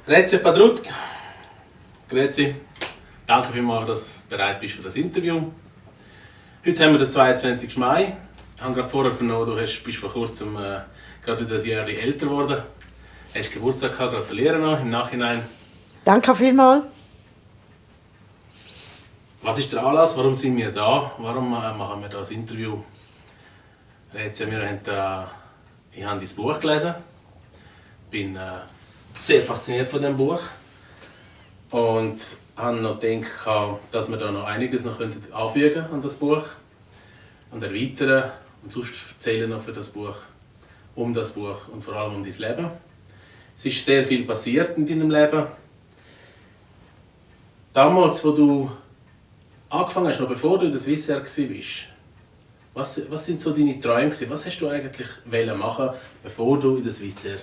Grüezi Padrut. Grüezi. Danke vielmals, dass du bereit bist für das Interview. Heute haben wir den 22. Mai. Ich habe gerade vorher vernommen, du bist vor kurzem gerade wieder ein Jahr älter geworden. Du hast Geburtstag gehabt, gratuliere noch im Nachhinein. Danke vielmals. Was ist der Anlass? Warum sind wir da? Warum machen wir das Interview? Ich habe dein Buch gelesen. Bin sehr fasziniert von diesem Buch. Und habe noch gedacht, dass wir da noch einiges noch anfügen an das Buch und erweitern und sonst erzählen noch für das Buch, um das Buch und vor allem um dein Leben. Es ist sehr viel passiert in deinem Leben. Damals, wo du angefangen hast, noch bevor du in der Swissair warst, was sind so deine Träume gewesen? Was hast du eigentlich machen, bevor du in der Swissair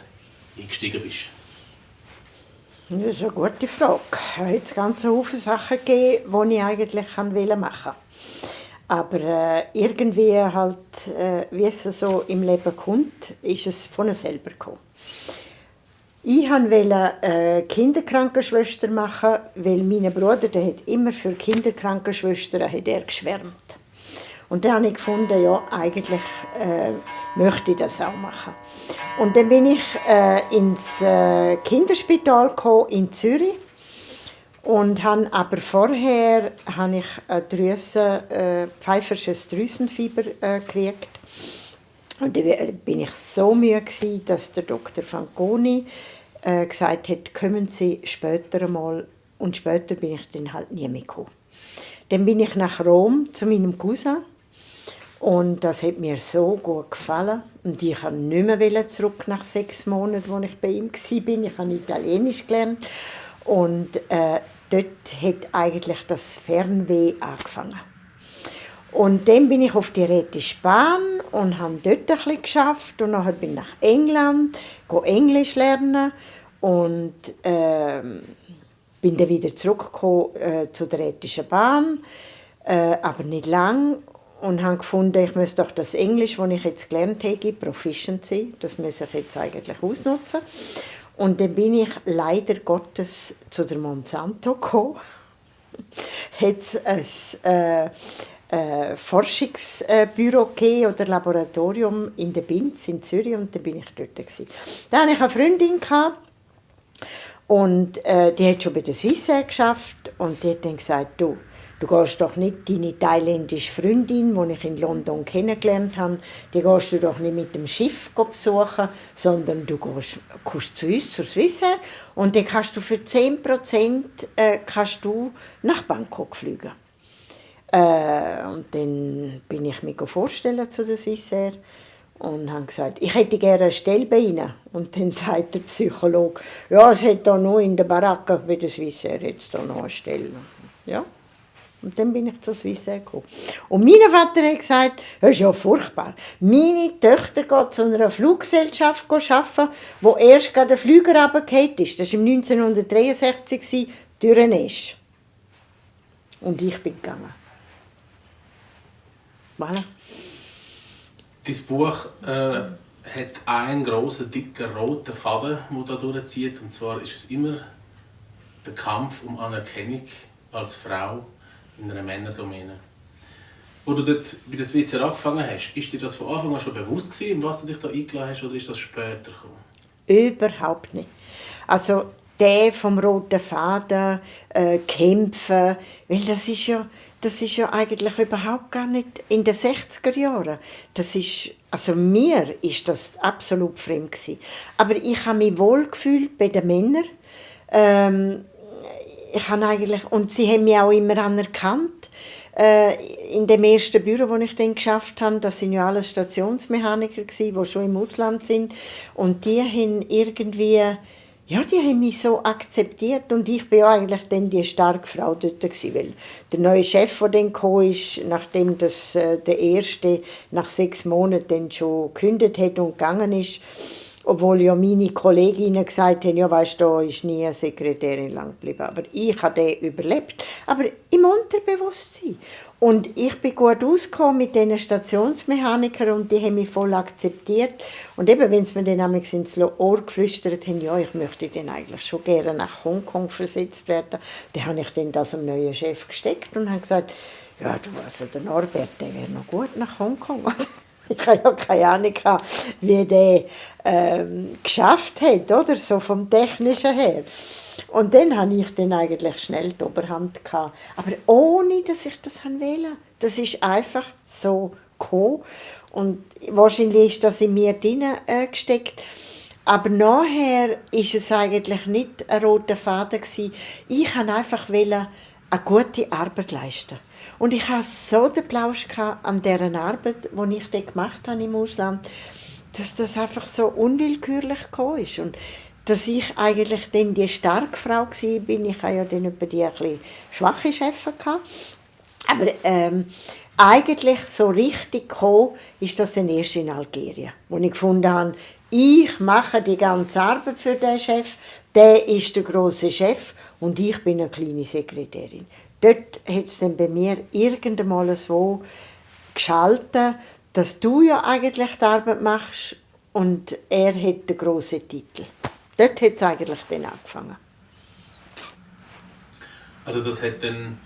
eingestiegen bist? Das ist eine gute Frage. Es hat ganz viele Sachen gegeben, die ich eigentlich machen wollte. Aber irgendwie halt, wie es so im Leben kommt, ist es von selber gekommen. Ich wollte Kinderkrankenschwester machen, weil mein Bruder, der hat immer für Kinderkrankenschwestern geschwärmt. Und dann habe ich gefunden, ja, eigentlich möchte ich das auch machen. Und dann bin ich ins Kinderspital gekommen, in Zürich und habe aber vorher ein pfeifersches Drüsenfieber gekriegt. Und dann bin ich so müde gewesen, dass der Dr. Fanconi gesagt hat, kommen Sie später einmal. Und später bin ich dann halt nie mehr gekommen. Dann bin ich nach Rom zu meinem Cousin. Und das hat mir so gut gefallen. Und ich wollte nicht mehr zurück nach 6 Monaten, als ich bei ihm war. Ich habe Italienisch gelernt. Und dort hat eigentlich das Fernweh angefangen. Und dann bin ich auf die Rätische Bahn und habe dort ein bisschen geschafft. Und dann bin ich nach England, Englisch lernen. Und bin dann wieder zurückgekommen zu der Rätischen Bahn. Aber nicht lang. Und habe gefunden, ich muss doch das Englisch, das ich jetzt gelernt habe, Proficiency, das muss ich jetzt eigentlich ausnutzen. Und dann bin ich leider Gottes zu der Monsanto gekommen. Hat es ein Forschungsbüro gegeben oder Laboratorium in der Binz in Zürich und dann bin ich dort gewesen. Da hatte ich eine Freundin und die hat schon bei der Swissair geschafft und die hat dann gesagt, du gehst doch nicht deine thailändische Freundin, die ich in London kennengelernt habe, die gehst du doch nicht mit dem Schiff besuchen, sondern du kommst zu uns, zur Swissair, und dann kannst du für 10% nach Bangkok fliegen. Und dann bin ich mich vorstellen zu der Swissair und habe gesagt, ich hätte gerne eine Stelle bei Ihnen. Und dann sagt der Psychologe, ja, es hat da nur in der Baracke bei der Swissair jetzt da noch eine Stelle. Ja. Und dann bin ich zur Swissair gekommen. Und mein Vater hat gesagt, das ist ja furchtbar. Meine Tochter geht zu einer Fluggesellschaft arbeiten, wo erst gerade der Flüger runtergefallen ist. Das war 1963, durch den Esch. Und ich bin gegangen. Voilà. Dein Buch hat einen grossen, dicken, roten Faden, der da durchzieht. Und zwar ist es immer der Kampf um Anerkennung als Frau in einer Männerdomäne. Als du dort bei der Swissair angefangen hast, ist dir das von Anfang an schon bewusst gewesen, was du dich da eingeladen hast, oder ist das später gekommen? Überhaupt nicht. Also der vom roten Faden kämpfen, weil das ist ja eigentlich überhaupt gar nicht in den 60er Jahren. Also mir ist das absolut fremd gewesen. Aber ich habe mich wohl gefühlt bei den Männern. Und sie haben mich auch immer anerkannt. In dem ersten Büro, das ich dann geschafft habe, das waren ja alles Stationsmechaniker, die schon im Ausland sind. Und die haben irgendwie, ja, die haben mich so akzeptiert. Und ich war ja eigentlich dann die starke Frau dort gewesen, weil der neue Chef, der dann kam, nachdem der erste nach 6 Monaten dann schon gekündigt hat und gegangen ist, Obwohl ja meine Kolleginnen gesagt haben, ja weisst du, da ist nie eine Sekretärin lang geblieben. Aber ich habe den überlebt. Aber im Unterbewusstsein. Und ich bin gut ausgekommen mit diesen Stationsmechanikern und die haben mich voll akzeptiert. Und eben, wenn sie mir dann einmal ins Ohr geflüstert haben, ja, ich möchte dann eigentlich schon gerne nach Hongkong versetzt werden, dann habe ich dann das am neuen Chef gesteckt und habe gesagt, ja, du, also der Norbert, der wäre noch gut nach Hongkong. Ich habe ja keine Ahnung, wie der geschafft hat, oder? So vom Technischen her. Und dann hatte ich dann eigentlich schnell die Oberhand gehabt. Aber ohne, dass ich das wollte. Das ist einfach so gekommen. Und wahrscheinlich ist das in mir drin gesteckt. Aber nachher ist es eigentlich nicht ein roter Faden gewesen. Ich wollte einfach eine gute Arbeit leisten. Und ich hatte so den Plausch an dieser Arbeit, die ich dort gemacht habe im Ausland, dass das einfach so unwillkürlich gekommen ist. Und dass ich eigentlich dann die starke Frau war, ich hatte ja dann etwa die ein bisschen schwache Chefin gehabt. Aber eigentlich so richtig gekommen ist das dann erst in Algerien, wo ich gefunden habe, ich mache die ganze Arbeit für den Chef, der ist der grosse Chef und ich bin eine kleine Sekretärin. Dort hat es dann bei mir irgendwann so geschaltet, dass du ja eigentlich die Arbeit machst und er hat den grossen Titel. Dort hat es eigentlich dann angefangen. Also das hat dann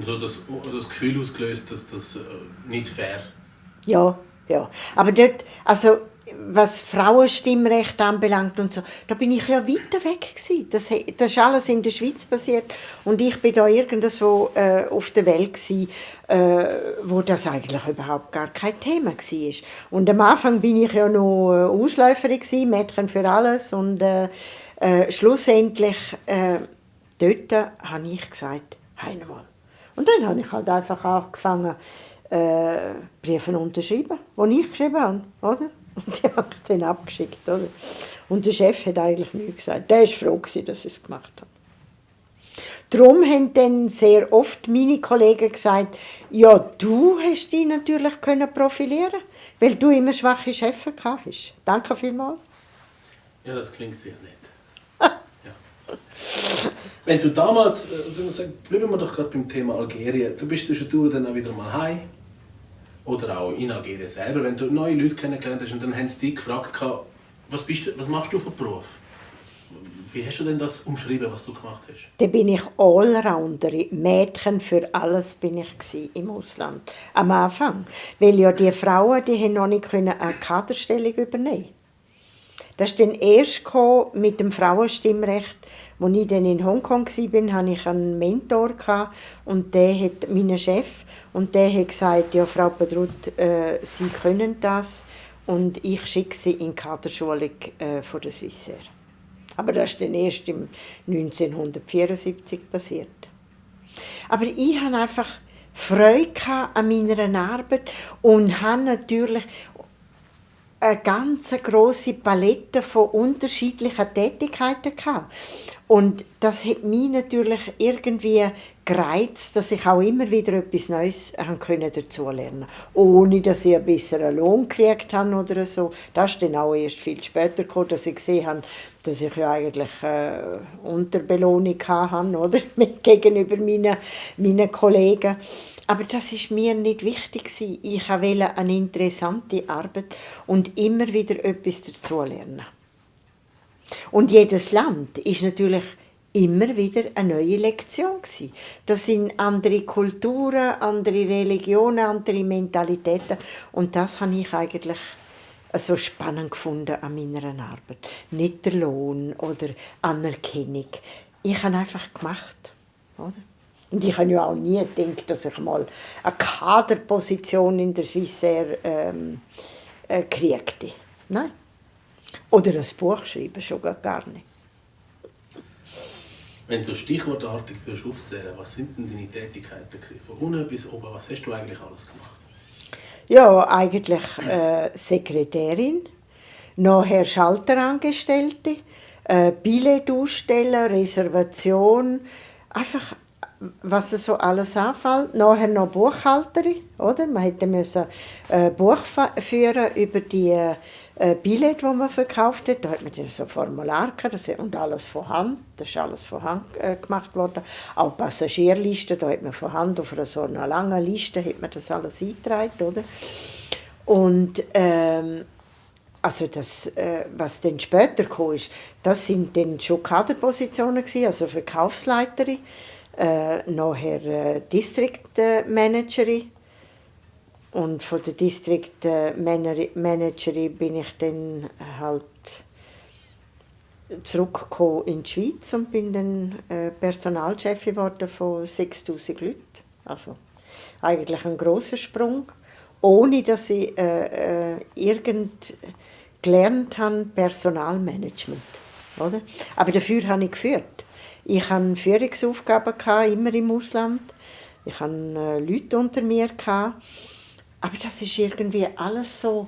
so das Gefühl ausgelöst, dass das nicht fair. Ja. Aber dort, also was Frauenstimmrecht anbelangt und so, da bin ich ja weiter weg gewesen. Das ist alles in der Schweiz passiert und ich bin da irgendwo auf der Welt gewesen, wo das eigentlich überhaupt gar kein Thema war. Und am Anfang bin ich ja noch Ausläuferin gewesen, Mädchen für alles und schlussendlich dort habe ich gesagt, einmal. Und dann habe ich halt einfach angefangen, Briefe unterschreiben, die ich geschrieben habe, oder? Und die habe ich dann abgeschickt, oder? Und der Chef hat eigentlich nichts gesagt. Der war froh, dass ich es gemacht habe. Darum haben dann sehr oft meine Kollegen gesagt, ja, du hast dich natürlich profilieren können, weil du immer schwache Chefs gehabt hast. Danke vielmals. Ja, das klingt sicher nicht. Ja. Wenn du damals, bleiben wir doch gerade beim Thema Algerien, du bist zwischendurch dann auch wieder mal heim. Oder auch in Algerien selber, wenn du neue Leute kennengelernt hast und dann haben sie dich gefragt, was machst du für Beruf? Wie hast du denn das umschrieben, was du gemacht hast? Da bin ich Allrounder, Mädchen für alles bin ich im Ausland. Am Anfang. Weil ja die Frauen, die haben noch nicht eine Kaderstellung übernehmen. Das ist dann erst mit dem Frauenstimmrecht. Als ich dann in Hongkong war, hatte ich einen Mentor und der hat meinen Chef und der hat gesagt, ja, Frau Pedrut, Sie können das und ich schicke Sie in die Kaderschulung von der Swissair. Aber das ist dann erst im 1974 passiert. Aber ich hatte einfach Freude an meiner Arbeit und habe natürlich eine ganz grosse Palette von unterschiedlichen Tätigkeiten gehabt. Und das hat mich natürlich irgendwie gereizt, dass ich auch immer wieder etwas Neues dazulernen konnte. Ohne, dass ich einen besseren Lohn gekriegt habe oder so. Das ist dann auch erst viel später gekommen, dass ich gesehen habe, dass ich ja eigentlich Unterbelohnung hatte, oder? Gegenüber meinen Kollegen. Aber das war mir nicht wichtig. Ich wollte eine interessante Arbeit und immer wieder etwas dazulernen. Und jedes Land ist natürlich immer wieder eine neue Lektion. Das sind andere Kulturen, andere Religionen, andere Mentalitäten. Und das habe ich eigentlich so spannend gefunden an meiner Arbeit. Nicht der Lohn oder Anerkennung. Ich habe einfach gemacht. Oder? Und ich habe ja auch nie gedacht, dass ich mal eine Kaderposition in der Swissair kriegte. Nein. Oder ein Buch schreiben, schon gar nicht. Wenn du stichwortartig aufzählen, was sind denn deine Tätigkeiten gewesen? Von unten bis oben, was hast du eigentlich alles gemacht? Ja, eigentlich Sekretärin, nachher Schalterangestellte, Billett ausstellen, Reservation, einfach was so alles anfällt. Nachher noch Buchhalterin, oder? Man hätte müssen Buch führen über die Billette, die man verkauft hat. Da hat man dann so Formulare gehabt, und alles von Hand. Das ist alles von Hand gemacht worden. Auch Passagierlisten, da hat man von Hand auf so einer langen Liste hat man das alles eingetragen, oder? Und also das, was dann später kam, das sind dann schon Kaderpositionen gewesen, also Verkaufsleiterin, nachher Distriktmanagerin. Und von der Distriktmanagerin bin ich dann halt zurückgekommen in die Schweiz und bin dann Personalchefin geworden von 6000 Leuten. Also eigentlich ein grosser Sprung, ohne dass ich irgend gelernt habe Personalmanagement, oder? Aber dafür habe ich geführt. Ich hatte Führungsaufgaben, immer im Ausland. Ich hatte Leute unter mir. Aber das ist irgendwie alles so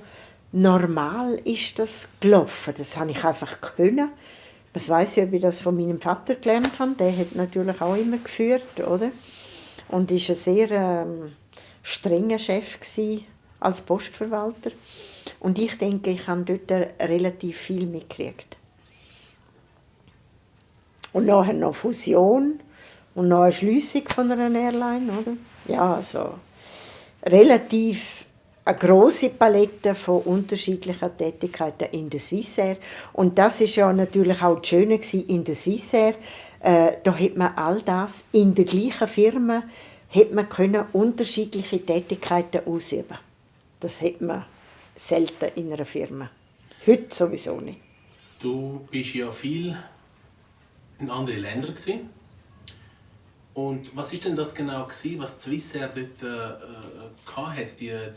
normal ist das gelaufen. Das habe ich einfach können. Was weiss ich, ob ich das von meinem Vater gelernt habe. Der hat natürlich auch immer geführt, oder? Und war ein sehr strenger Chef als Postverwalter. Und ich denke, ich habe dort relativ viel mitgekriegt. Und nachher noch Fusion und noch eine Schliessung von einer Airline, oder? Ja, also relativ eine grosse Palette von unterschiedlichen Tätigkeiten in der Swissair. Und das ist ja natürlich auch das Schöne in der Swissair. Da hat man all das in der gleichen Firma hat man können unterschiedliche Tätigkeiten ausüben. Das hat man selten in einer Firma. Heute sowieso nicht. Du bist ja viel in anderen Ländern gewesen. Und was ist denn das genau gewesen, was die Swissair dort hatte?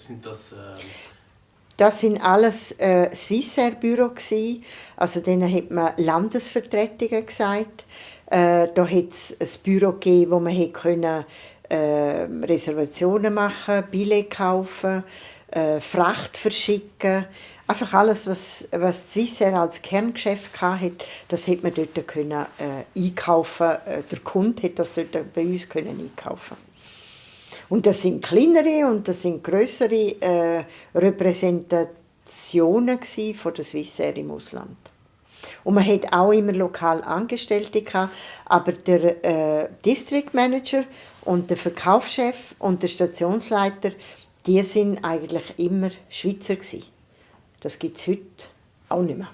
Das sind alles Swissair-Büro gsi. Also denen hat man Landesvertretungen gesagt. Da hat es ein Büro gegeben, wo man konnte Reservationen machen, Billett kaufen, Fracht verschicken. Einfach alles, was Swissair als Kerngeschäft hatte, das hat man dort können, einkaufen. Der Kunde hat das dort bei uns können einkaufen. Und das sind kleinere und das sind grössere Repräsentationen von der Swissair im Ausland. Und man hat auch immer lokal Angestellte gehabt, aber der District Manager und der Verkaufschef und der Stationsleiter, die sind eigentlich immer Schweizer gewesen. Das gibt es heute auch nicht mehr.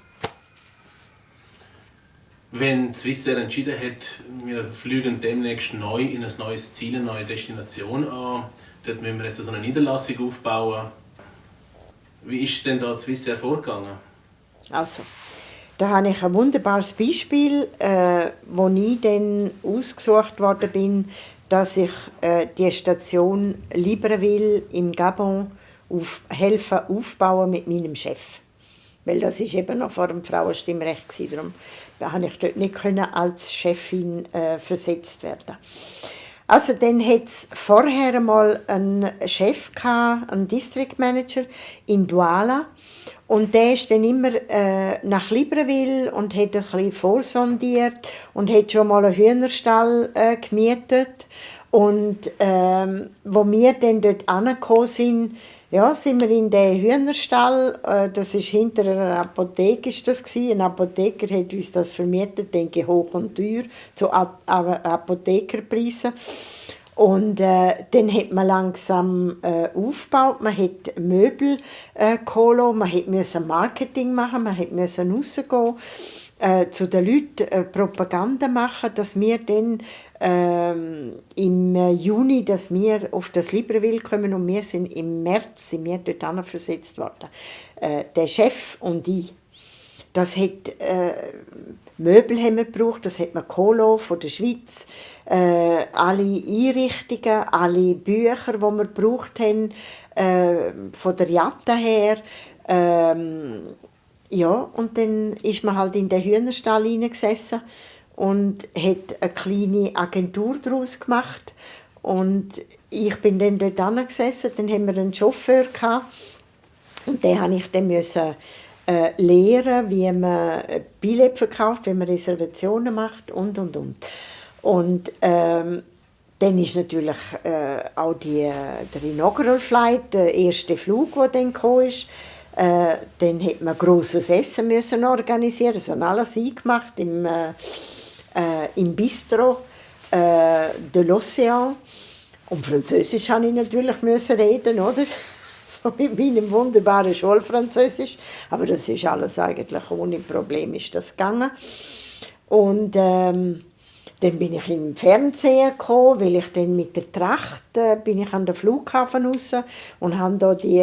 Wenn Swissair entschieden hat, wir fliegen demnächst neu in ein neues Ziel, eine neue Destination an, dort müssen wir jetzt so eine Niederlassung aufbauen. Wie ist denn da Swissair vorgegangen? Also, da habe ich ein wunderbares Beispiel, wo ich dann ausgesucht worden bin, dass ich die Station Libreville im Gabon helfen aufbauen mit meinem Chef. Weil das war eben noch vor dem Frauenstimmrecht. Darum konnte ich dort nicht als Chefin versetzt werden. Also dann hatte es vorher einmal einen Chef, einen District Manager in Douala. Und der ist dann immer nach Libreville und hat ein bisschen vorsondiert und hat schon mal einen Hühnerstall gemietet. Und wo wir dann dort angekommen sind, ja, sind wir in den Hühnerstall, das ist hinter einer Apotheke ist das gewesen. Ein Apotheker hat uns das vermietet, denke ich, hoch und teuer, zu Apothekerpreisen. Und dann hat man langsam aufgebaut, man hat Möbel geholt, man musste Marketing machen, man musste rausgehen, zu den Leuten Propaganda machen, dass wir dann im Juni, dass wir auf das Libreville kommen und wir sind im März sind wir dort versetzt worden. Der Chef und ich. Das hat Möbel haben wir gebraucht, das hat man geholt von der Schweiz. Alle Einrichtungen, alle Bücher, die wir gebraucht haben, von der Jatta her. Ja, und dann ist man halt in den Hühnerstall hineingesessen und hat eine kleine Agentur daraus gemacht. Und ich bin dann dort gesessen, dann haben wir einen Chauffeur gehabt, und den musste ich dann lehren, wie man Billett verkauft, wie man Reservationen macht und. Und dann Dann ist natürlich auch der Inaugural Flight, der erste Flug, der dann kam. Dann hat man grosses Essen müssen organisieren, das haben alles eingemacht im Bistro de l'Océan. Und Französisch musste ich natürlich reden, oder? So mit meinem wunderbaren Schulfranzösisch. Aber das ist alles eigentlich ohne Problem ist das gegangen. Und dann bin ich im Fernsehen gekommen, weil ich dann mit der Tracht bin ich an den Flughafen raus und habe da die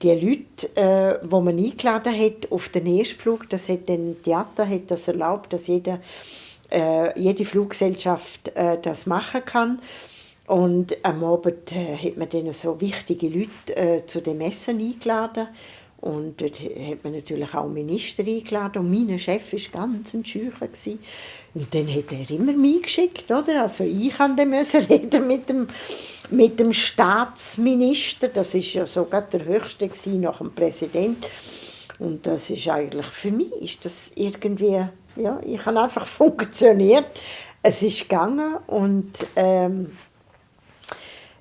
Leute, die man eingeladen hat auf den Erstflug, das hat dann Theater hat das erlaubt, dass jede Fluggesellschaft das machen kann. Und am Abend hat man dann so wichtige Leute zu dem Essen eingeladen. Und dort hat man natürlich auch Minister eingeladen. Und mein Chef war ganz ein Schücher. Und dann hat er immer mich geschickt, oder? Also ich musste reden mit dem Staatsminister. Das war ja sogar der höchste nach dem Präsidenten. Und das ist eigentlich, für mich ist das irgendwie, ja, ich habe einfach funktioniert. Es ist gegangen und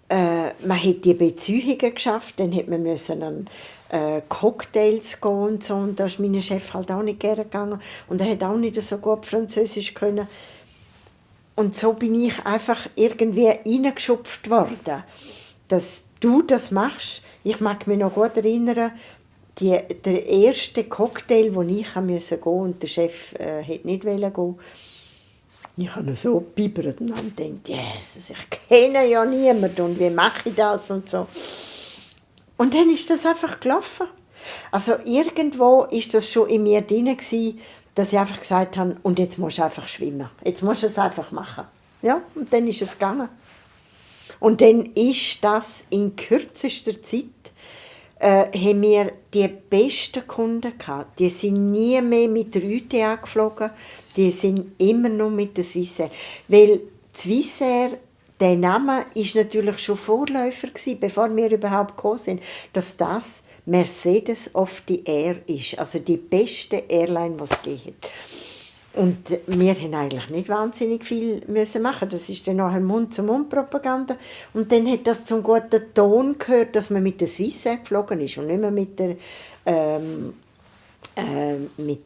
man hat die Beziehungen geschafft, dann hat man müssen an Cocktails gehen und so, und da ist mein Chef halt auch nicht gerne gegangen und er hat auch nicht so gut Französisch können. Und so bin ich einfach irgendwie reingeschupft worden, dass du das machst. Ich mag mich noch gut erinnern, der erste Cocktail, wo ich gehen musste und der Chef wollte nicht gehen. Ich habe so gebibbert und habe gedacht, Jesus, ich kenne ja niemanden und wie mache ich das und so. Und dann ist das einfach gelaufen. Also irgendwo ist das schon in mir drin gewesen, dass ich einfach gesagt habe, und jetzt musst du einfach schwimmen. Jetzt musst du es einfach machen. Ja, und dann ist es gegangen. Und dann ist das in kürzester Zeit, haben wir die besten Kunden gehabt. Die sind nie mehr mit der UTA geflogen, die sind immer noch mit der Swissair. Weil Swissair, der Name ist natürlich schon Vorläufer gewesen, bevor wir überhaupt gekommen sind, dass das Mercedes of the Air ist, also die beste Airline, die es gegeben hat. Und wir mussten eigentlich nicht wahnsinnig viel machen. Das ist dann nachher Mund-zu-Mund-Propaganda. Und dann hat das zum guten Ton gehört, dass man mit der Swissair geflogen ist und nicht mehr mit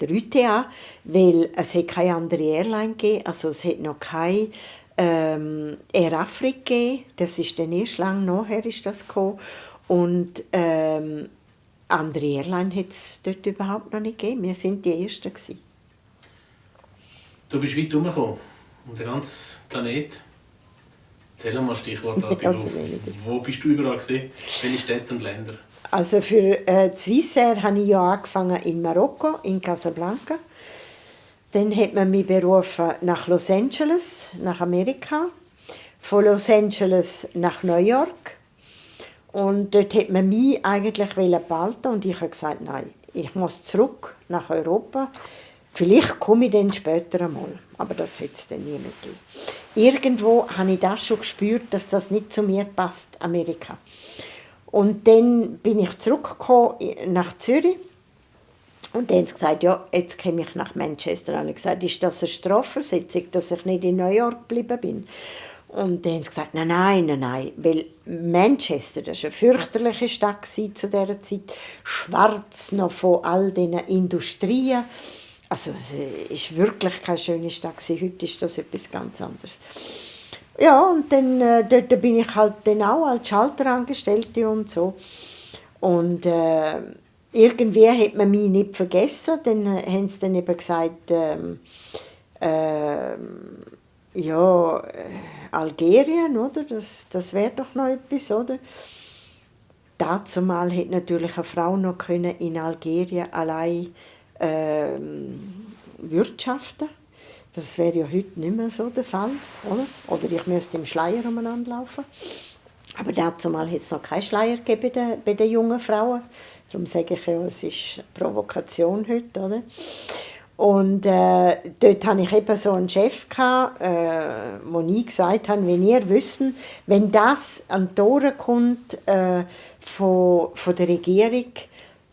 der UTA, weil es hat keine andere Airline gegeben. Also es hat noch keine Air Afrique gegeben. Das ist dann erst lange nachher ist das gekommen. Und andere Airline hat es dort überhaupt noch nicht gegeben. Wir waren die Ersten gewesen. Du bist weit herumgekommen, um den ganzen Planet. Erzähl mal stichwortartig auf. Wo bist du überall gesehen? Welche Städte und Länder? Also für Swissair habe ich ja angefangen in Marokko, in Casablanca. Dann hat man mich berufen nach Los Angeles, nach Amerika. Von Los Angeles nach New York. Und dort hat man mich eigentlich behalten und ich habe gesagt, nein, ich muss zurück nach Europa. Vielleicht komme ich dann später einmal, aber das hat es dann nie mehr gegeben. Irgendwo habe ich das schon gespürt, dass das nicht zu mir passt, Amerika. Und dann bin ich zurückgekommen nach Zürich und dann haben sie gesagt, ja, jetzt komme ich nach Manchester. Und ich habe gesagt, ist das eine Strafversetzung, dass ich nicht in New York geblieben bin? Und dann haben sie gesagt, nein, weil Manchester, das war eine fürchterliche Stadt zu dieser Zeit, schwarz noch von all diesen Industrien. Also es war wirklich keine schöne Stadt. Heute ist das etwas ganz anderes. Ja, und dann dort bin ich halt dann auch als Schalterangestellte und so. Und irgendwie hat man mich nicht vergessen. Dann haben sie dann eben gesagt, Algerien, oder? Das wäre doch noch etwas, oder? Dazumal hätte natürlich eine Frau noch können in Algerien allein wirtschaften. Das wäre ja heute nicht mehr so der Fall, oder ich müsste im Schleier umeinander laufen. Aber dazumal hat es noch keinen Schleier gegeben bei den jungen Frauen. Darum sage ich ja, es ist Provokation heute, oder? Und dort hatte ich eben so einen Chef, wo ich gesagt habe, wenn ihr wissen, wenn das an die Ohren kommt von der Regierung,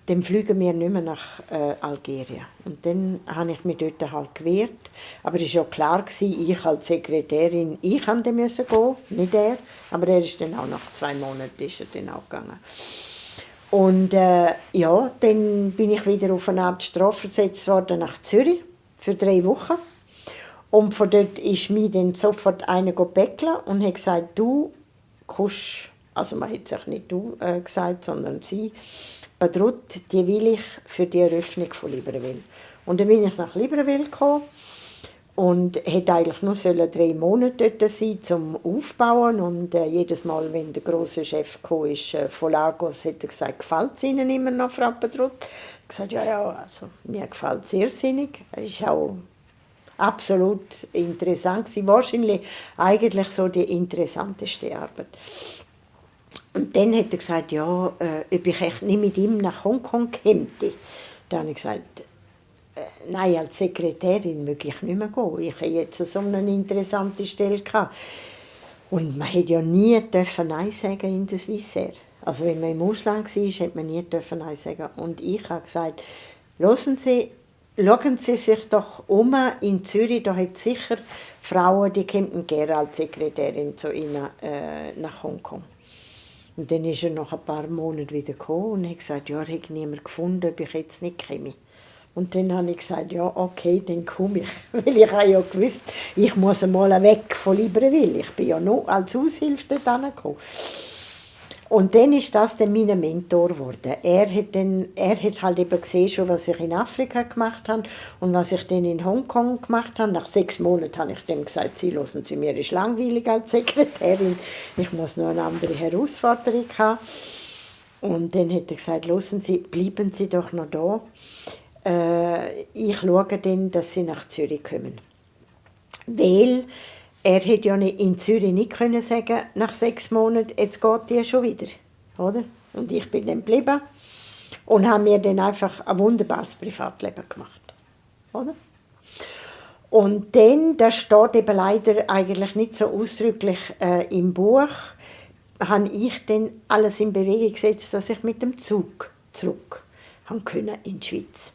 dann fliegen wir nicht mehr nach Algerien. Und dann habe ich mich dort halt gewehrt. Aber es war ja klar, ich als Sekretärin, ich musste gehen, nicht er. Aber er ist dann auch nach 2 Monaten ist er dann auch gegangen. Und ja, dann bin ich wieder auf eine Art strafversetzt worden nach Zürich für 3 Wochen. Und von dort ist mir dann sofort einer gebäckelt und hat gesagt, du kannst, also man hat sich nicht du gesagt, sondern sie, Badrut, die will ich für die Eröffnung von Libreville. Und dann bin ich nach Libreville gekommen und hätte eigentlich nur 3 Monate dort sein zum Aufbauen. Und jedes Mal, wenn der grosse Chef kam, von Lagos, hat er gesagt, gefällt es Ihnen immer noch, Frau Badrut? Ich habe gesagt, ja, also, mir gefällt es irrsinnig. Es ist auch absolut interessant gewesen. Wahrscheinlich eigentlich so die interessanteste Arbeit. Und dann hat er gesagt, ja, ob ich echt nicht mit ihm nach Hongkong käme. Dann habe ich gesagt, nein, als Sekretärin möchte ich nicht mehr gehen. Ich hatte jetzt so eine interessante Stelle gehabt. Und man hätte ja nie Nein sagen in der Swissair. Also wenn man im Ausland war, hätte man nie Nein sagen. Und ich habe gesagt, schauen Sie sich doch in Zürich, da hat es sicher Frauen, die kommen gerne als Sekretärin zu Ihnen nach Hongkong. Und dann ist er nach ein paar Monaten wieder gekommen und hat gesagt, ja, er hätte niemand gefunden, ob ich jetzt nicht komme. Und dann habe ich gesagt, ja, okay, dann komme ich. Weil ich habe ja gewusst, ich muss einmal weg von Libreville. Ich bin ja noch als Aushilfe dort angekommen. Und dann ist das dann mein Mentor geworden. Er hat halt eben gesehen, schon, was ich in Afrika gemacht habe und was ich dann in Hongkong gemacht habe. Nach 6 Monaten habe ich dem gesagt, hören Sie, mir ist langweilig als Sekretärin, ich muss noch eine andere Herausforderung haben. Und dann hat er gesagt, hören Sie, bleiben Sie doch noch da. Ich schaue dann, dass Sie nach Zürich kommen. Weil er hätte ja in Zürich nicht können sagen, nach 6 Monaten, jetzt geht die schon wieder. Oder? Und ich bin dann geblieben und habe mir dann einfach ein wunderbares Privatleben gemacht. Oder? Und dann, das steht eben leider eigentlich nicht so ausdrücklich im Buch, habe ich dann alles in Bewegung gesetzt, dass ich mit dem Zug zurück können in die Schweiz.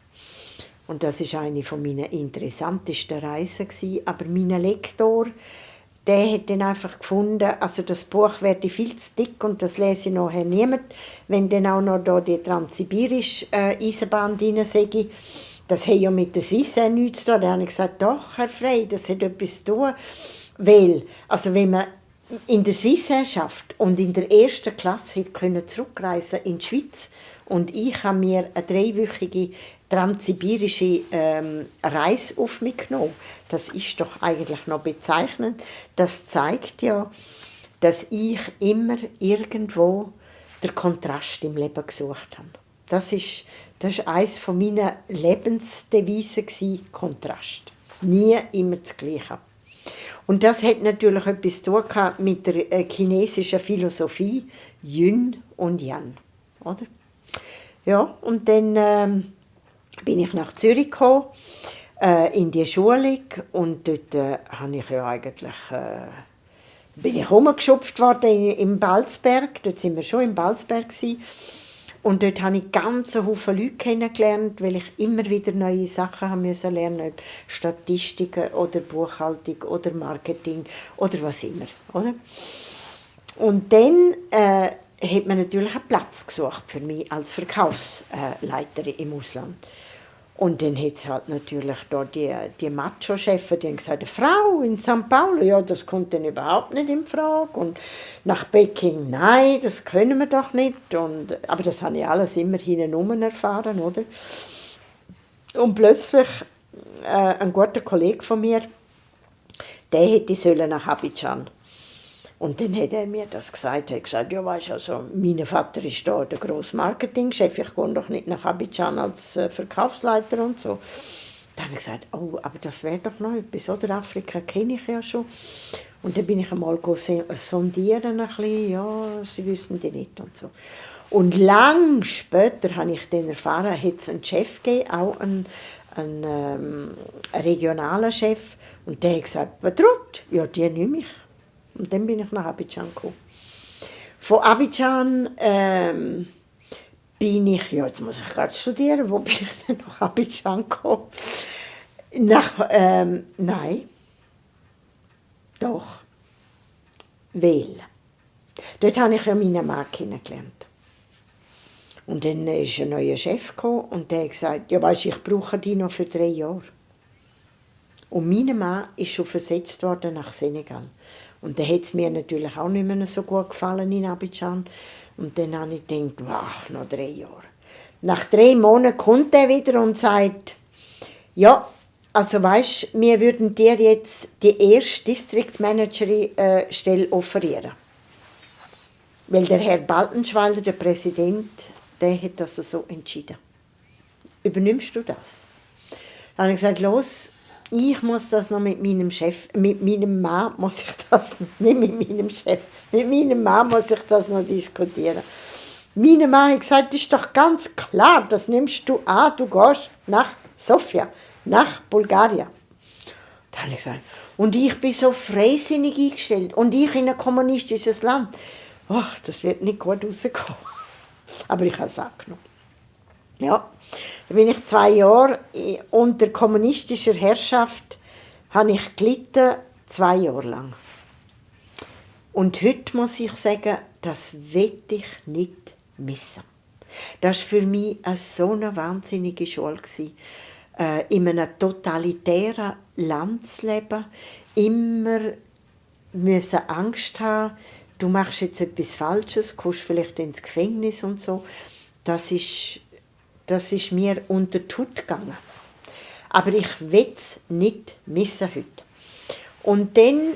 Und das war eine meiner interessantesten Reisen. Aber mein Lektor, der hat dann einfach gefunden, also das Buch werde viel zu dick und das lese ich nachher niemand, wenn dann auch noch da die transsibirische Eisenbahn drin sei. Das hat ja mit der Swissair nichts zu tun. Dann habe ich gesagt, doch, Herr Frey, das hat etwas zu tun. Weil, also wenn man in der Swissair schafft und in der 1. Klasse können zurückreisen in die Schweiz und ich habe mir eine 3-wöchige transsibirische Reise auf mich genommen. Das ist doch eigentlich noch bezeichnend. Das zeigt ja, dass ich immer irgendwo den Kontrast im Leben gesucht habe. Das ist eines meiner Lebensdevisen, Kontrast. Nie immer das Gleiche. Und das hat natürlich etwas zu tun mit der chinesischen Philosophie Yin und Yang. Oder? Ja, und dann bin ich nach Zürich gekommen, in die Schulung, und dort habe ich ja eigentlich, bin ich rumgeschupft worden im Balzberg. Dort sind wir schon im Balzberg gewesen. Und dort habe ich ganz viele Leute kennengelernt, weil ich immer wieder neue Sachen haben müssen lernen, ob Statistiken oder Buchhaltung oder Marketing oder was immer. Oder? Und dann hat man natürlich einen Platz gesucht für mich als Verkaufsleiterin im Ausland. Und dann hat es halt natürlich da die Macho-Chefs, die haben gesagt, eine Frau in São Paulo, ja, das kommt dann überhaupt nicht in Frage. Und nach Peking, nein, das können wir doch nicht. Aber das habe ich alles immer hintenrum erfahren, oder? Und plötzlich, ein guter Kollege von mir, der hätte nach Abidjan. Und dann hat er mir das gesagt. Er hat gesagt, ja, weißt du, also, mein Vater ist da der grosse Marketingchef, ich gehe doch nicht nach Abidjan als Verkaufsleiter und so. Dann habe ich gesagt, oh, aber das wäre doch noch etwas, oder? Afrika kenne ich ja schon. Und dann bin ich einmal sondieren, ein bisschen, ja, sie wissen die nicht und so. Und lang später habe ich dann erfahren, hat es einen Chef gegeben, auch einen regionalen Chef. Und der hat gesagt, Badrut, ja, die nehme ich. Und dann bin ich nach Abidjan gekommen. Von Abidjan bin ich, ja, jetzt muss ich gerade studieren, wo bin ich denn nach Abidjan gekommen? Nein, doch, weil. Dort habe ich ja meinen Mann kennengelernt. Und dann ist ein neuer Chef gekommen und der hat gesagt, ja weisst, ich brauche dich noch für 3 Jahre. Und mein Mann ist schon versetzt worden nach Senegal. Und dann hat es mir natürlich auch nicht mehr so gut gefallen in Abidjan. Und dann habe ich gedacht, wow, noch 3 Jahre. Nach 3 Monaten kommt er wieder und sagt, ja, also weisst, wir würden dir jetzt die erste District Managerin Stelle offerieren. Weil der Herr Baltenschweiler, der Präsident, der hat das so entschieden. Übernimmst du das? Dann habe ich gesagt, los, ich muss das noch mit meinem Chef, mit meinem Mann muss ich das, nicht mit meinem Chef, mit meinem Mann muss ich das noch diskutieren. Mein Mann hat gesagt, das ist doch ganz klar, das nimmst du an, du gehst nach Sofia, nach Bulgarien. Da habe ich gesagt, und ich bin so freisinnig eingestellt und ich in ein kommunistisches Land. Ach, das wird nicht gut rauskommen. Aber ich habe es angenommen. Ja, da bin ich 2 Jahre unter kommunistischer Herrschaft, habe ich gelitten, 2 Jahre lang. Und heute muss ich sagen, das will ich nicht missen. Das war für mich so eine wahnsinnige Schule. In einem totalitären Land zu leben, immer müssen Angst haben, du machst jetzt etwas Falsches, kommst vielleicht ins Gefängnis und so. Das ist mir unter die Haut gegangen. Aber ich will es nicht missen heute. Und dann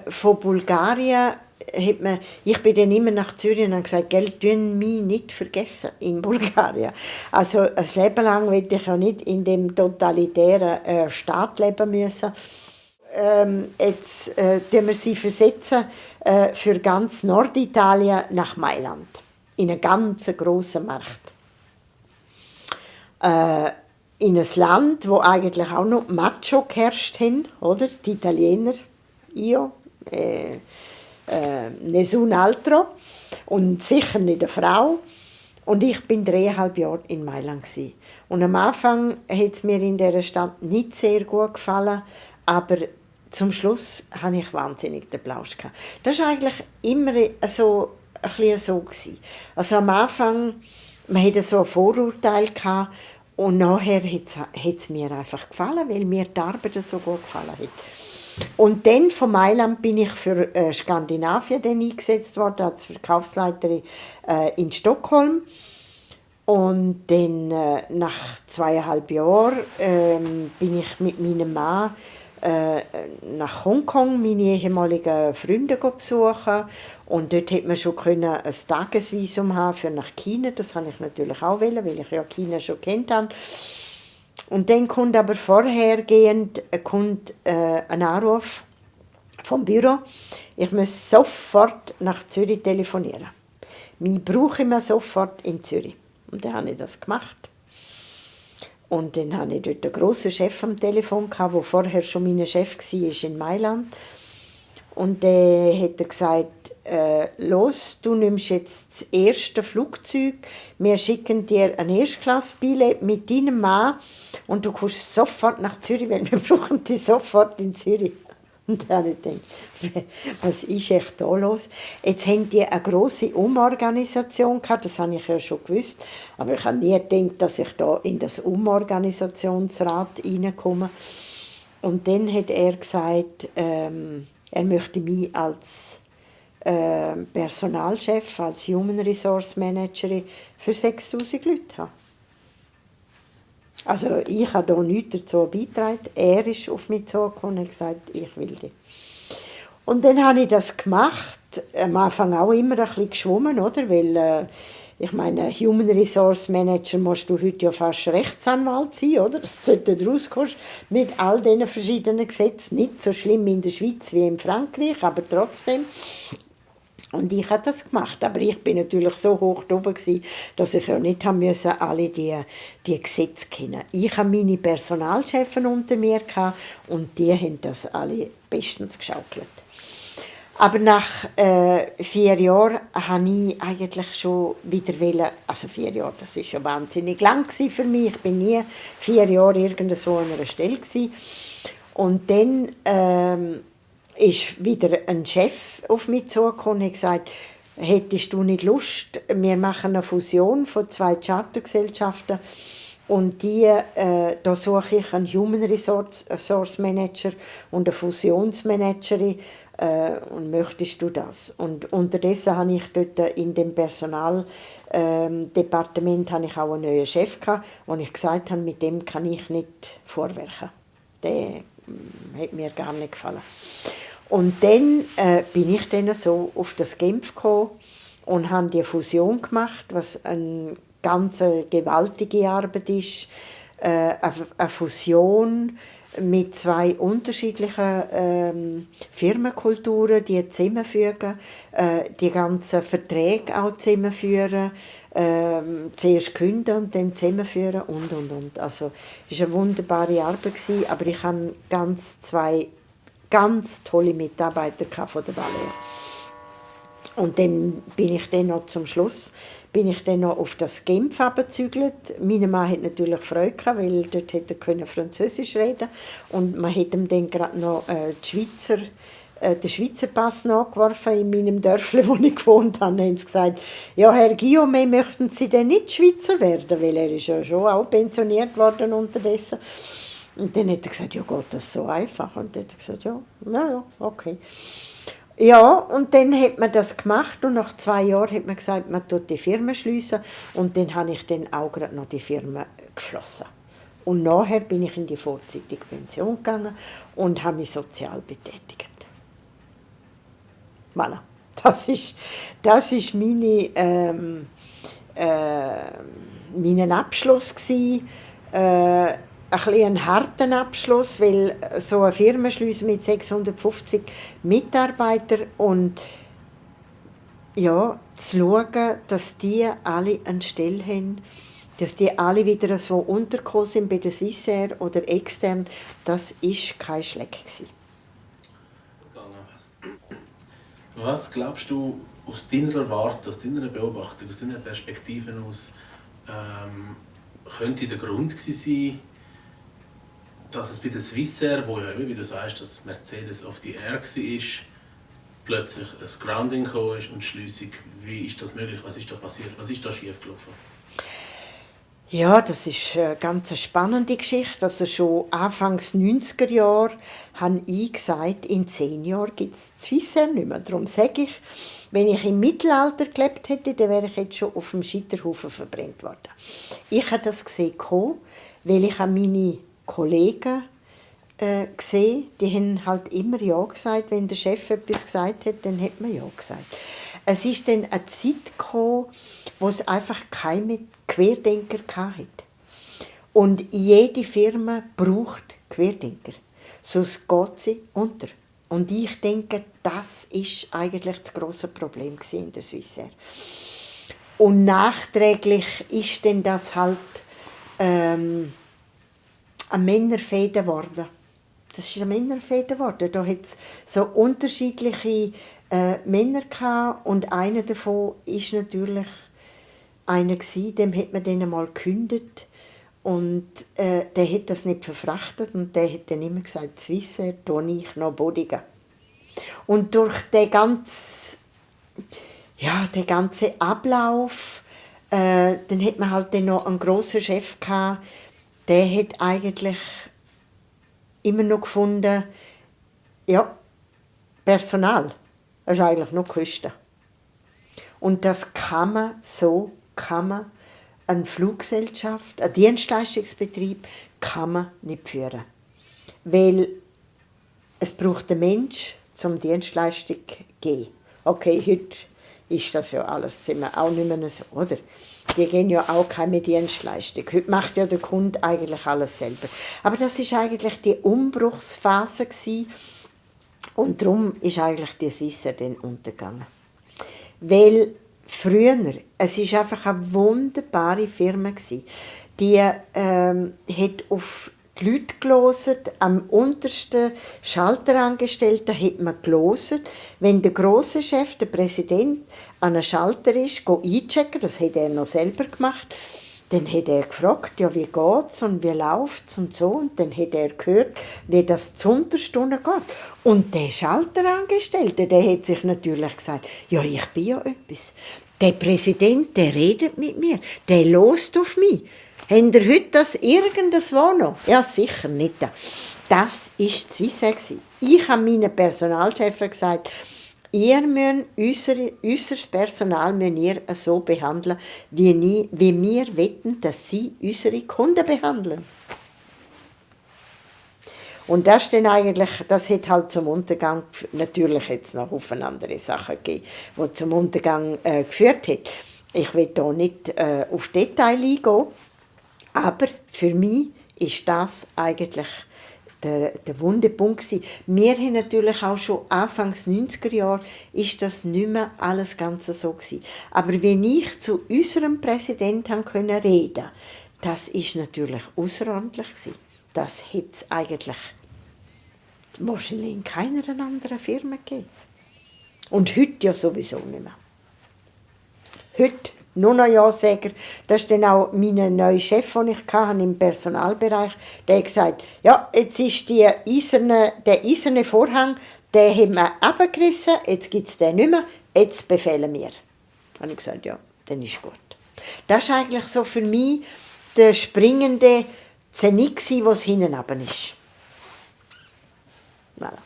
von Bulgarien ich bin dann immer nach Zürich und habe gesagt, gell, tun mich nicht vergessen in Bulgarien. Also ein Leben lang will ich ja nicht in dem totalitären Staat leben müssen. Jetzt tun wir sie versetzen für ganz Norditalien nach Mailand. In einen ganz grossen Markt. In ein Land, wo eigentlich auch noch Macho geherrscht haben, oder? Die Italiener, io, nessun altro und sicher nicht eine Frau. Und ich bin 3,5 Jahre in Mailand gewesen. Und am Anfang hat es mir in dieser Stadt nicht sehr gut gefallen, aber zum Schluss hatte ich wahnsinnig den Plausch gehabt. Das war eigentlich immer so, ein bisschen so gewesen. Also am Anfang, man hatte so ein Vorurteil gehabt, und nachher hat es mir einfach gefallen, weil mir die Arbeit so gut gefallen hat. Und dann von Mailand bin ich für Skandinavien dann eingesetzt worden als Verkaufsleiterin in Stockholm. Und dann nach 2,5 Jahren bin ich mit meinem Mann nach Hongkong meine ehemaligen Freunde besuchen. Und dort konnte man schon ein Tagesvisum haben für nach China. Das wollte ich natürlich auch, weil ich ja China schon kennt habe. Und dann kommt aber vorhergehend ein Anruf vom Büro. Ich muss sofort nach Zürich telefonieren. Ich brauche immer sofort in Zürich. Und dann habe ich das gemacht. Und dann hatte ich dort einen grossen Chef am Telefon, der vorher schon mein Chef war in Mailand. Und dann hat er gesagt, los, du nimmst jetzt das erste Flugzeug, wir schicken dir ein Erstklasse-Billett mit deinem Mann und du kommst sofort nach Zürich, weil wir brauchen dich sofort in Zürich. Und dann habe ich gedacht, was ist echt da los? Jetzt haben die eine grosse Umorganisation gehabt, das habe ich ja schon gewusst, aber ich habe nie gedacht, dass ich da in das Umorganisationsrat reinkomme. Und dann hat er gesagt, er möchte mich als Personalchef, als Human Resource Managerin für 6'000 Leute haben. Also ich habe hier nichts dazu beigetragen. Er ist auf mich zugekommen und gesagt, ich will dich. Und dann habe ich das gemacht. Am Anfang auch immer ein bisschen geschwommen, oder? Weil, ich meine, Human Resource Manager musst du heute ja fast Rechtsanwalt sein, oder? Dass du dort rauskommst mit all diesen verschiedenen Gesetzen. Nicht so schlimm in der Schweiz wie in Frankreich, aber trotzdem. Und ich habe das gemacht, aber ich bin natürlich so hoch oben gewesen, dass ich ja nicht haben müssen, alle die Gesetze kennen. Ich habe meine Personalchefin unter mir gehabt, und die haben das alle bestens geschaukelt. Aber nach 4 Jahren habe ich eigentlich schon wieder wollen, also 4 Jahre, das ist schon wahnsinnig lang für mich. Ich bin nie 4 Jahre irgendwo an einer Stelle gewesen. Und dann ist wieder ein Chef auf mich zugekommen und hat gesagt, hättest du nicht Lust, wir machen eine Fusion von 2 Chartergesellschaften und da suche ich einen Human Resource Manager und eine Fusionsmanagerin und möchtest du das? Und unterdessen habe ich dort in dem Personaldepartement auch einen neuen Chef gehabt, wo ich gesagt habe, mit dem kann ich nicht vorwerken. Der hat mir gar nicht gefallen. Und dann bin ich dann so auf das Genf gekommen und habe die Fusion gemacht, was eine ganz gewaltige Arbeit ist. Eine Fusion mit 2 unterschiedlichen Firmenkulturen, die zusammenfügen, die ganzen Verträge auch zusammenführen, zuerst kündigen und dann zusammenführen und. Also es war eine wunderbare Arbeit, aber ich hatte 2 ganz tolle Mitarbeiter von der Ballet. Und dann bin ich dann noch zum Schluss noch auf das Genf abgezügelt. Mein Mann hat natürlich Freude gehabt, weil dort hätte er Französisch reden und man hat ihm dann gerade noch den Schweizer Pass nachgeworfen in meinem Dörfli, wo ich gewohnt habe. Dann haben sie gesagt, ja, Herr Guillaume, möchten Sie denn nicht Schweizer werden? Weil er ist ja schon auch pensioniert worden unterdessen. Und dann hat er gesagt, ja, geht das so einfach? Und dann hat er gesagt, ja, okay. Ja, und dann hat man das gemacht und nach 2 Jahren hat man gesagt, man tut die Firma schliessen. Und dann habe ich dann auch gerade noch die Firma geschlossen. Und nachher bin ich in die vorzeitige Pension gegangen und habe mich sozial betätigt. Voilà. Das ist mein Abschluss gewesen. Ein bisschen ein harter Abschluss, weil so eine Firma schliessen mit 650 Mitarbeitern und ja, zu schauen, dass die alle eine Stelle haben, dass die alle wieder so untergekommen sind bei der Swissair oder extern, das war kein Schleck gewesen. Was glaubst du aus deiner Warte, aus deiner Beobachtung, aus deiner Perspektive aus, könnte der Grund gewesen sein, dass es bei der Swissair, wo ja, wie du sagst, dass Mercedes auf die Air war, plötzlich ein Grounding gekommen ist und schliesslich, wie ist das möglich? Was ist da passiert? Was ist da schiefgelaufen? Ja, das ist eine ganz spannende Geschichte. Also schon Anfangs 90er Jahre habe ich gesagt, in 10 Jahren gibt es Swissair nicht mehr. Darum sage ich, wenn ich im Mittelalter gelebt hätte, dann wäre ich jetzt schon auf dem Scheiterhaufen verbrannt worden. Ich habe das gesehen, weil ich an meine Kollegen gesehen, die haben halt immer Ja gesagt. Wenn der Chef etwas gesagt hat, dann hat man Ja gesagt. Es ist dann eine Zeit gekommen, wo es einfach keine Querdenker hatte. Und jede Firma braucht Querdenker. Sonst geht sie unter. Und ich denke, das ist eigentlich das grosse Problem in der Swissair. Und nachträglich ist denn das halt eine Männerfehde geworden. Das ist eine Männerfehde geworden. Da hat es so unterschiedliche Männer gehabt, und einer davon ist natürlich einer gsi, dem hat man dann einmal gekündigt und der hat das nicht verfrachtet und der hat dann immer gesagt, Swissair tue ich noch bodigen. Und durch den ganzen Ablauf, dann hat man halt dann noch einen grossen Chef gehabt, der hat eigentlich immer noch gefunden, ja, Personal, das ist eigentlich nur Kosten. Und das kann man eine Fluggesellschaft, einen Dienstleistungsbetrieb kann man nicht führen. Weil es braucht einen Mensch, um Dienstleistung zu geben. Okay, heute ist das ja alles auch nicht mehr so, oder? Die gehen ja auch keine Dienstleistung. Heute macht ja der Kunde eigentlich alles selber. Aber das war eigentlich die Umbruchsphase gewesen. Und darum ist eigentlich die Swissair dann untergegangen. Weil früher, es war einfach eine wunderbare Firma gewesen. Die hat auf die Leute gehört, am untersten Schalterangestellten hat man gehört. Wenn der grosse Chef, der Präsident, an einem Schalter ist, einchecken, das hat er noch selber gemacht, dann hat er gefragt, ja, wie geht's und wie läuft's und so. Und dann hat er gehört, wie das zuunterst geht. Und der Schalterangestellte, der hat sich natürlich gesagt, ja, ich bin ja etwas. Der Präsident, der redet mit mir, der lost auf mich. Habt ihr heute das irgendwo noch? Ja, sicher nicht. Das war Swissair. Ich habe meinen Personalchefin gesagt, ihr müsst unser Personal müsst ihr so behandeln, wie wir wetten, dass sie unsere Kunden behandeln. Und das dann eigentlich, das hat halt zum Untergang, natürlich jetzt noch Haufen andere Sachen gegeben, die zum Untergang geführt hat. Ich will hier nicht auf Details eingehen, aber für mich ist das eigentlich der Wundepunkt gewesen. Wir haben natürlich auch schon Anfangs 90er Jahre ist das nicht mehr alles Ganze so gewesen. Aber wenn ich zu unserem Präsidenten reden konnte, das ist natürlich außerordentlich gewesen. Das hätte es eigentlich wahrscheinlich in keiner anderen Firma gegeben. Und heute ja sowieso nicht mehr. Heute nur noch Ja-Säger. Das ist dann auch mein neuer Chef, den ich hatte im Personalbereich. Der hat gesagt, ja, jetzt ist der eiserne Vorhang, den haben wir abgerissen, jetzt gibt es den nicht mehr, jetzt befehlen wir. Da habe ich gesagt, ja, dann ist gut. Das war eigentlich so für mich der springende Zenit, was hinten runter ist. Voilà.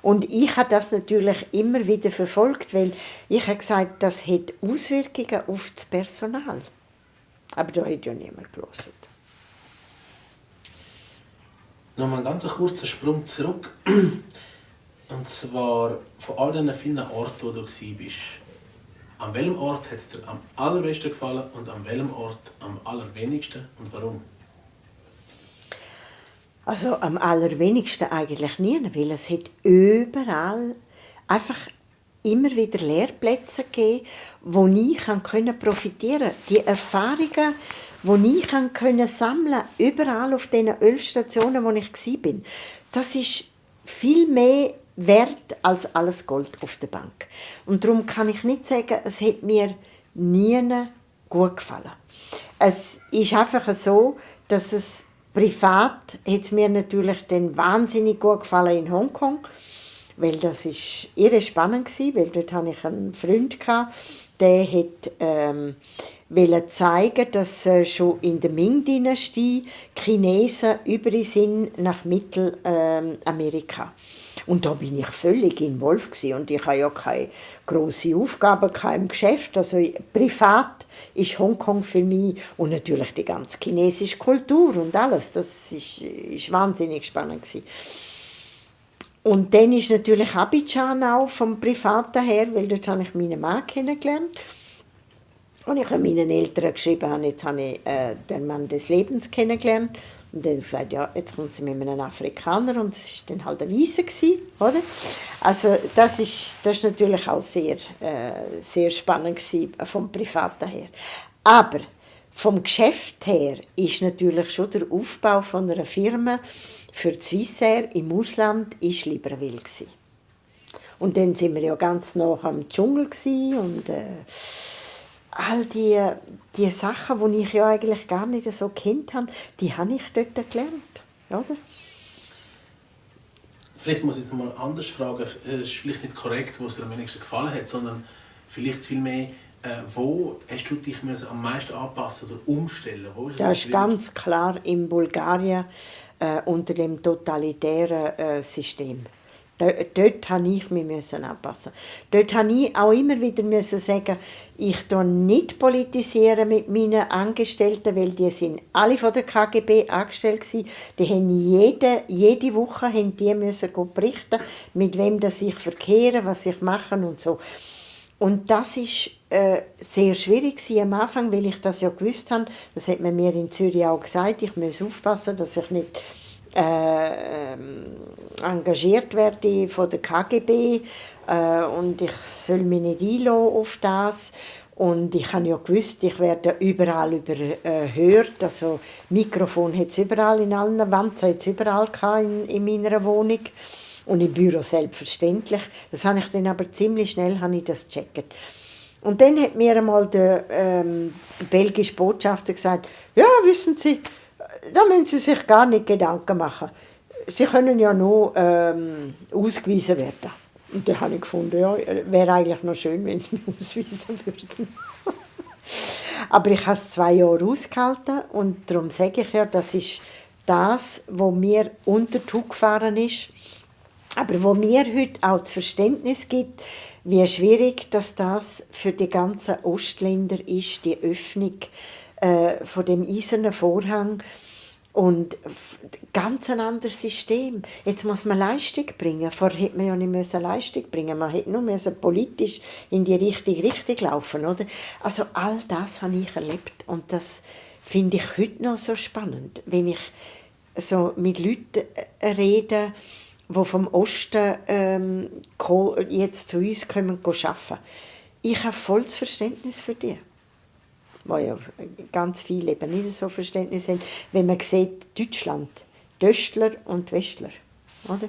Und ich habe das natürlich immer wieder verfolgt, weil ich habe gesagt, das hat Auswirkungen auf das Personal. Aber da hat ja niemand gehört. Nochmal einen ganz kurzen Sprung zurück. Und zwar von all diesen vielen Orten, wo du warst. An welchem Ort hat es dir am allerbesten gefallen und an welchem Ort am allerwenigsten und warum? Also am allerwenigsten eigentlich nie, weil es hat überall einfach immer wieder Lehrplätze gegeben, wo ich profitieren konnte. Die Erfahrungen, die ich sammeln konnte, überall auf diesen 11 Stationen, wo ich war, das ist viel mehr wert als alles Gold auf der Bank. Und darum kann ich nicht sagen, es hat mir nie gut gefallen. Es ist einfach so, dass es privat hat es mir natürlich dann wahnsinnig gut gefallen in Hongkong, weil das ist irre spannend war, weil dort hatte ich einen Freund, der wollte zeigen, dass schon in der Ming-Dynastie Chinesen über sind nach Mittelamerika. Und da bin ich völlig involviert gewesen. Und ich habe ja keine grosse Aufgabe im Geschäft. Also privat ist Hongkong für mich und natürlich die ganze chinesische Kultur und alles. Das ist wahnsinnig spannend gewesen. Und dann ist natürlich Abidjan auch vom Privaten her, weil dort habe ich meinen Mann kennengelernt. Und ich habe meinen Eltern geschrieben, jetzt habe ich den Mann des Lebens kennengelernt. Und dann gesagt, ja, jetzt kommt sie mit einem Afrikaner und das war dann halt ein Weise, oder? Also das ist natürlich auch sehr, sehr spannend gewesen, vom Privaten her. Aber vom Geschäft her ist natürlich schon der Aufbau von einer Firma für die Swissair im Ausland ist Libreville gewesen. Und dann sind wir ja ganz nah am Dschungel gewesen und all die Sachen, die ich ja eigentlich gar nicht so kennt habe, die habe ich dort gelernt, oder? Vielleicht muss ich es nochmal anders fragen. Es ist vielleicht nicht korrekt, was dir am wenigsten gefallen hat, sondern vielleicht vielmehr, wo hast du dich am meisten anpassen oder umstellen? Wo ist das ist ganz klar in Bulgarien unter dem totalitären System. Dort musste ich mich anpassen. Dort musste ich auch immer wieder sagen, ich nicht politisieren mit meinen Angestellten, weil die sind alle von der KGB angestellt waren. Die haben jede Woche müssen berichten, mit wem das ich verkehre, was ich mache und so. Und das war sehr schwierig am Anfang, weil ich das ja gewusst habe. Das hat man mir in Zürich auch gesagt. Ich muss aufpassen, dass ich nicht engagiert werde von der KGB und ich soll mich nicht einlassen auf das. Und ich habe ja gewusst, ich werde überall überhört. Also Mikrofon hat es überall, in allen Wänden hat es überall in meiner Wohnung. Und im Büro selbstverständlich. Das habe ich dann aber ziemlich schnell das gecheckt. Und dann hat mir einmal der belgische Botschafter gesagt, ja, wissen Sie, da müssen Sie sich gar nicht Gedanken machen. Sie können ja noch ausgewiesen werden. Und dann habe ich gefunden, ja, wäre eigentlich noch schön, wenn Sie mich ausweisen würden. Aber ich habe es 2 Jahre ausgehalten und darum sage ich ja, das ist das, was mir unter die Haut gefahren ist, aber wo mir heute auch das Verständnis gibt, wie schwierig das für die ganzen Ostländer ist, die Öffnung von dem eisernen Vorhang. Und ganz ein anderes System. Jetzt muss man Leistung bringen. Vorher hätte man ja nicht Leistung bringen. Man hätte nur politisch in die richtige Richtung laufen, oder? Also all das habe ich erlebt und das finde ich heute noch so spannend, wenn ich so mit Leuten rede, die vom Osten jetzt zu uns kommen arbeiten. Ich habe volles Verständnis für die. Weil ja ganz viele eben nicht so Verständnis haben, wenn man sieht, Deutschland, die Östler und die Westler. Oder?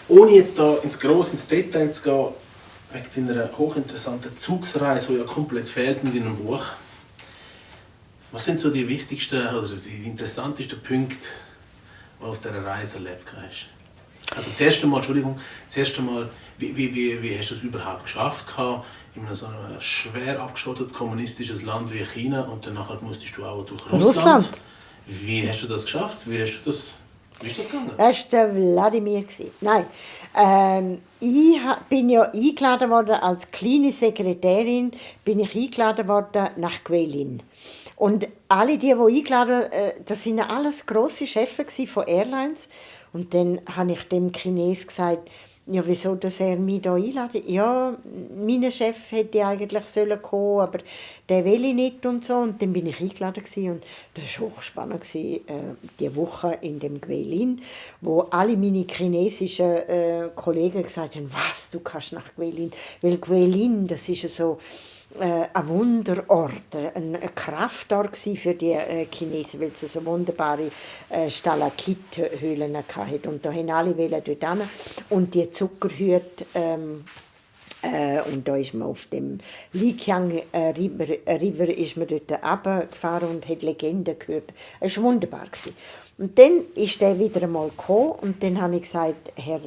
Ohne jetzt da ins Detail zu gehen, wegen deiner hochinteressanten Zugsreise, die ja komplett fehlt in deinem Buch. Was sind so die wichtigsten oder die interessantesten Punkte, die du auf dieser Reise erlebt hast? Also zuerst einmal, wie hast du es überhaupt geschafft, in so einem schwer abgeschottetes kommunistisches Land wie China und dann musstest du auch durch Russland. Wie hast du das geschafft? Wie ist das gegangen? Das war der Wladimir. Nein, ich bin ja eingeladen worden als kleine Sekretärin, bin ich eingeladen worden nach Guilin. Und alle die eingeladen wurden, das waren alles grosse Chefs von Airlines. Und dann habe ich dem Chinesen gesagt, ja, wieso dass er mich hier einladet? Ja, mein Chef hätte eigentlich kommen sollen, aber der will ich nicht und so. Und dann bin ich eingeladen und das war hochspannend, die Woche in dem Guilin, wo alle meine chinesischen Kollegen gesagt haben, was, du kannst nach Guilin? Weil Guilin, das ist so ein Wunderort, ein Kraftort für die Chinesen, weil es so wunderbare Stalakithöhlen hatte. Und da wollten alle dort hin. Und die Zuckerhüte, und da ist man auf dem Lijiang River ist man dort runtergefahren und hat Legenden gehört. Es war wunderbar. Und dann ist er wieder einmal gekommen und dann habe ich gesagt, Herr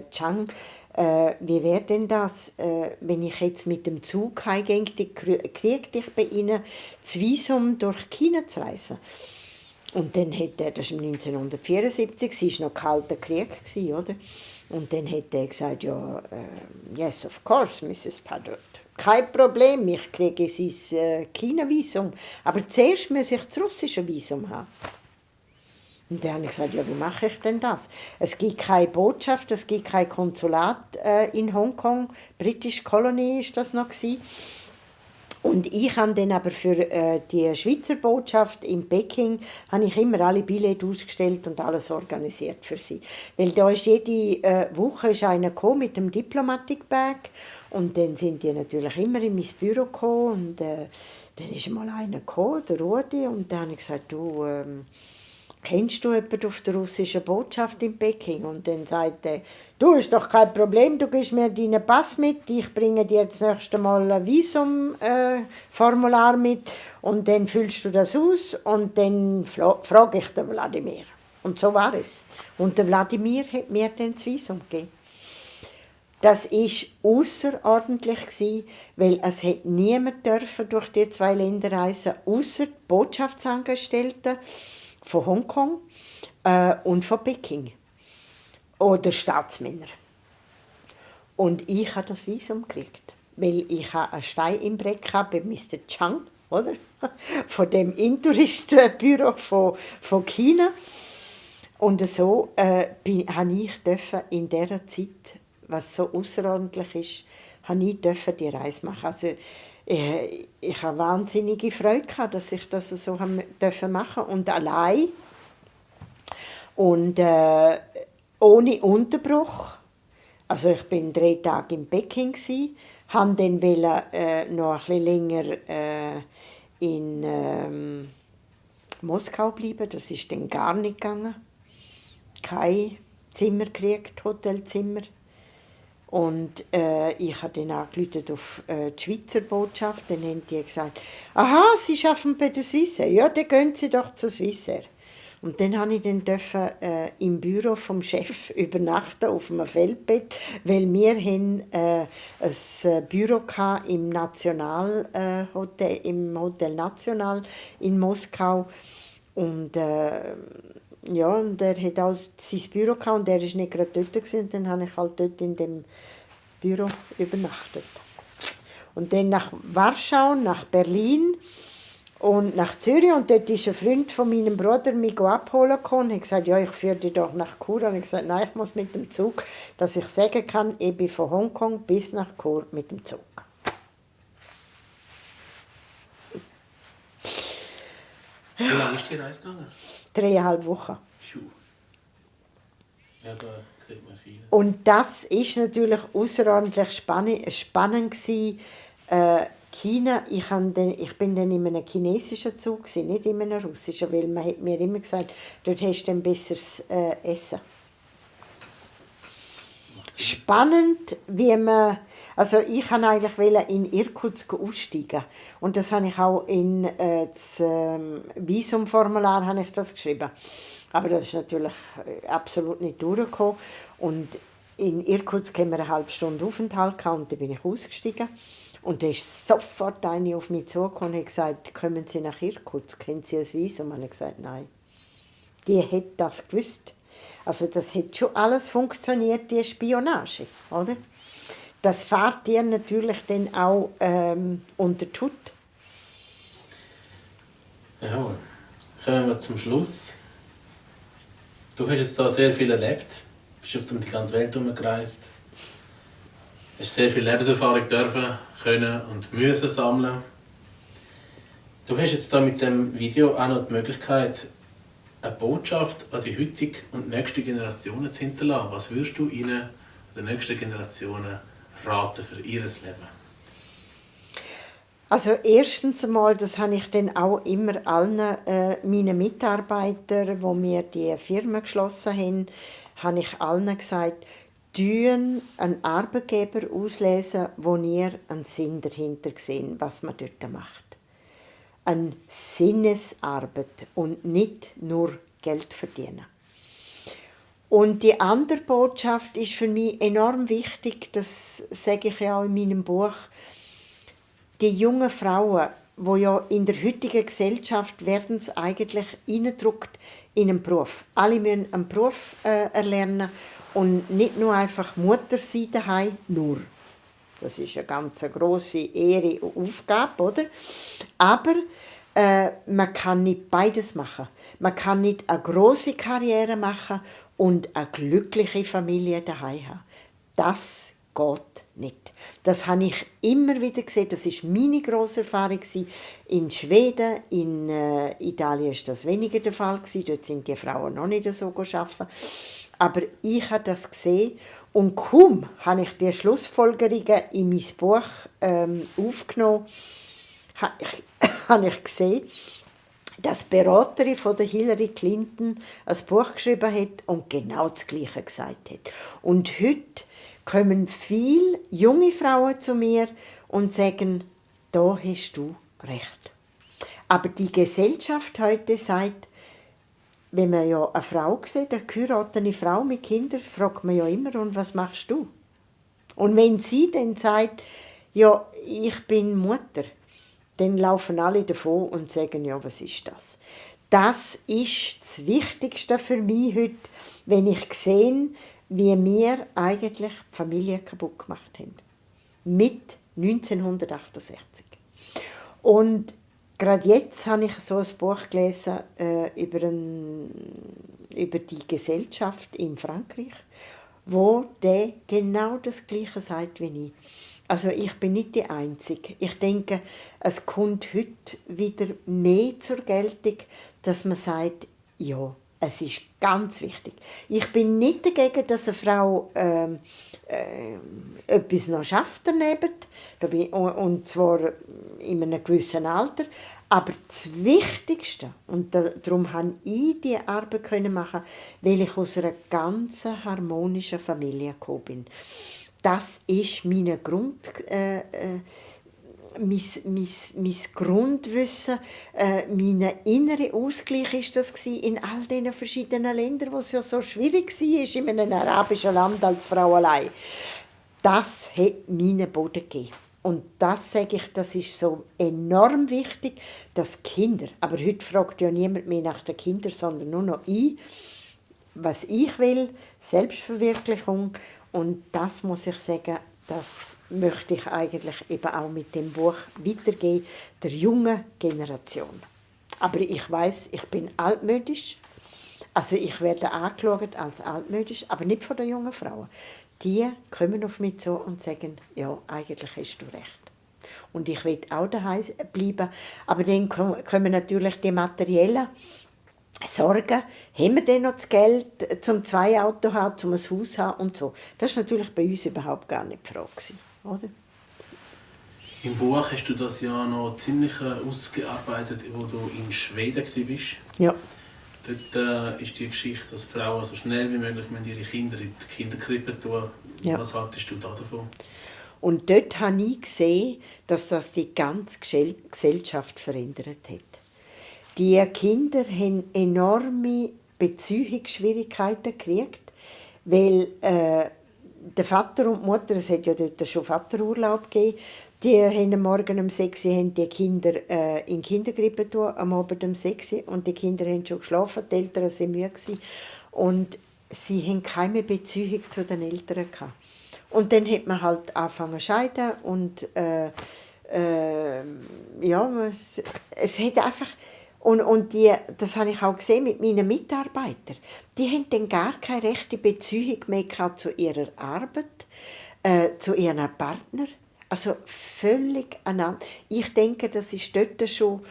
Chang, wie wäre denn das, wenn ich jetzt mit dem Zug heimgehe, kriege ich bei Ihnen das Visum durch China zu reisen? Und dann hat er, das war 1974, es war noch kalter Krieg, oder? Und dann hat er gesagt, ja, yes, of course, Mrs. Paddock. Kein Problem, ich kriege sein China-Visum. Aber zuerst muss ich das russische Visum haben. Und dann habe ich gesagt, ja, wie mache ich denn das? Es gibt keine Botschaft, es gibt kein Konsulat in Hongkong. British Colony war das noch. Und ich habe dann aber für die Schweizer Botschaft in Peking habe ich immer alle Billette ausgestellt und alles organisiert für sie. Weil da ist jede Woche ist einer gekommen mit dem Diplomatic-Bag und dann sind die natürlich immer in mein Büro gekommen und dann ist mal einer gekommen, der Rudi, und dann habe ich gesagt, du, kennst du jemanden auf der russischen Botschaft in Peking? Und dann sagt er, du, ist doch kein Problem, du gibst mir deinen Pass mit, ich bringe dir das nächste Mal ein Visumformular mit und dann füllst du das aus und dann frage ich den Wladimir. Und so war es. Und der Wladimir hat mir dann das Visum gegeben. Das war ausserordentlich, weil es hat niemand durch die 2 Länder reisen, außer die Botschaftsangestellten von Hongkong und von Peking. Oder Staatsmänner. Und ich habe das Visum gekriegt, weil ich einen Stein im Brett hatte bei Mr. Chang, oder? Von dem Intouristenbüro von China. Und so habe ich in dieser Zeit, was so außerordentlich ist, die Reise machen. Also, ich habe wahnsinnige Freude gehabt, dass ich das so machen durfte. Und allein und ohne Unterbruch. Also ich bin 3 Tage in Peking gsi, han dann noch ein bisschen länger in Moskau bleiben. Das ist dann gar nicht gegangen. Kein Zimmer gekriegt, Hotelzimmer. Und ich habe dann angerufen auf die Schweizer Botschaft. Dann haben die gesagt, aha, Sie arbeiten bei der Swissair. Ja, dann gehen Sie doch zur Swissair. Und dann durfte ich dann im Büro vom Chef übernachten, auf einem Feldbett, weil wir haben, ein Büro im Hotel, im Hotel National in Moskau. Und ja, und er hat auch sein Büro gehabt und er war nicht gerade dort gewesen, und dann habe ich halt dort in dem Büro übernachtet. Und dann nach Warschau, nach Berlin und nach Zürich, und dort ist ein Freund von meinem Bruder mich abholen gekommen und hat gesagt, ja, ich führe dich doch nach Chur. Und ich gesagt, nein, ich muss mit dem Zug, dass ich sagen kann, ich bin von Hongkong bis nach Chur mit dem Zug. Wie lange ist die Reise gegangen? 3,5 Wochen. Puh. Ja, da sieht man vieles. Und das ist natürlich außerordentlich spannend gewesen. China, ich bin dann in einem chinesischen Zug gewesen, nicht in einem russischen, weil man hat mir immer gesagt, dort hast du ein besseres Essen. Spannend, wie man, also ich wollte eigentlich in Irkutsk aussteigen und das habe ich auch in das Visumformular habe ich das geschrieben. Aber das ist natürlich absolut nicht durchgekommen. Und in Irkutsk haben wir eine halbe Stunde Aufenthalt gehabt, und dann bin ich ausgestiegen. Und da ist sofort eine auf mich zugekommen und hat gesagt, kommen Sie nach Irkutsk, haben Sie ein Visum? Und ich habe gesagt, nein. Die hat das gewusst. Also das hat schon alles funktioniert, die Spionage, oder? Das fährt dir natürlich dann auch unter die Haut. Jawohl. Kommen wir zum Schluss. Du hast jetzt da sehr viel erlebt, bist auf die ganze Welt herumgereist, hast sehr viel Lebenserfahrung dürfen, können und müssen sammeln. Du hast jetzt da mit dem Video auch noch die Möglichkeit, eine Botschaft an die heutige und nächste Generationen zu hinterlassen. Was würdest du ihnen, den nächsten Generationen, raten für ihr Leben? Also erstens einmal, das habe ich dann auch immer allen meinen Mitarbeitern, wo wir die Firma geschlossen haben, habe ich allen gesagt, einen Arbeitgeber auslesen, wo ihr einen Sinn dahinter sehen, was man dort macht. Eine Sinnesarbeit und nicht nur Geld verdienen. Und die andere Botschaft ist für mich enorm wichtig, das sage ich ja auch in meinem Buch. Die jungen Frauen, die ja in der heutigen Gesellschaft werden es eigentlich reingedrückt in einen Beruf. Alle müssen einen Beruf erlernen und nicht nur einfach Mutter sein daheim, nur. Das ist eine ganz grosse Ehre und Aufgabe, oder? Aber man kann nicht beides machen. Man kann nicht eine grosse Karriere machen und eine glückliche Familie daheim haben. Das geht nicht. Das habe ich immer wieder gesehen. Das ist meine grosse Erfahrung in Schweden. In Italien war das weniger der Fall. Dort sind die Frauen noch nicht so arbeiten. Aber ich habe das gesehen und kaum habe ich die Schlussfolgerungen in mein Buch aufgenommen, habe ich gesehen, dass die Beraterin von der Hillary Clinton ein Buch geschrieben hat und genau das Gleiche gesagt hat. Und heute kommen viele junge Frauen zu mir und sagen, da hast du recht. Aber die Gesellschaft heute sagt, wenn man ja eine Frau sieht, eine geheiratete Frau mit Kindern, fragt man ja immer, und was machst du? Und wenn sie dann sagt, ja, ich bin Mutter, dann laufen alle davon und sagen, ja, was ist das? Das ist das Wichtigste für mich heute, wenn ich sehe, wie wir eigentlich die Familie kaputt gemacht haben. Mit 1968. Und gerade jetzt habe ich so ein Buch gelesen über die Gesellschaft in Frankreich, wo der genau das Gleiche sagt wie ich. Also ich bin nicht die Einzige. Ich denke, es kommt heute wieder mehr zur Geltung, dass man sagt, ja, es ist ganz wichtig. Ich bin nicht dagegen, dass eine Frau etwas noch schafft daneben, und zwar in einem gewissen Alter. Aber das Wichtigste, und darum konnte ich diese Arbeit machen, weil ich aus einer ganz harmonischen Familie gekommen bin. Das ist mein Grundwissen, mein innerer Ausgleich ist das in all diesen verschiedenen Ländern, wo es ja so schwierig war, in einem arabischen Land als Frau allein. Das hat meinen Boden gegeben. Und das sage ich, das ist so enorm wichtig, dass Kinder, aber heute fragt ja niemand mehr nach den Kindern, sondern nur noch ich, was ich will, Selbstverwirklichung. Und das muss ich sagen, das möchte ich eigentlich eben auch mit dem Buch weitergeben, der jungen Generation. Aber ich weiß, ich bin altmodisch, also ich werde angeschaut als altmodisch, aber nicht von den jungen Frauen. Die kommen auf mich zu und sagen, ja, eigentlich hast du recht. Und ich will auch daheim bleiben. Aber dann kommen natürlich die materiellen Sorgen. Haben wir denn noch das Geld, zum 2 Autos zu haben, zum ein Haus zu haben und so. Das war natürlich bei uns überhaupt gar nicht die Frage, oder? Im Buch hast du das ja noch ziemlich ausgearbeitet, wo du in Schweden warst. Ja. Dort ist die Geschichte, dass Frauen so schnell wie möglich ihre Kinder in die Kinderkrippe tun. Ja. Was haltest du davon? Und dort habe ich gesehen, dass das die ganze Gesellschaft verändert hat. Die Kinder haben enorme Beziehungsschwierigkeiten gekriegt, weil der Vater und die Mutter, es hat ja dort schon Vaterurlaub gegeben, die haben am Morgen um 6 Uhr die Kinder in die Kinderkrippe tun, am Abend um 6 Uhr, und die Kinder haben schon geschlafen, die Eltern waren müde und sie hatten keine Beziehung zu den Eltern gehabt. Und dann hat man halt angefangen zu scheiden und ja, es hat einfach. Und das habe ich auch gesehen mit meinen Mitarbeitern. Die haben dann gar keine rechte Beziehung mehr gehabt zu ihrer Arbeit, zu ihrem Partner. Also völlig aneinander. Ich denke, das ist dort schon,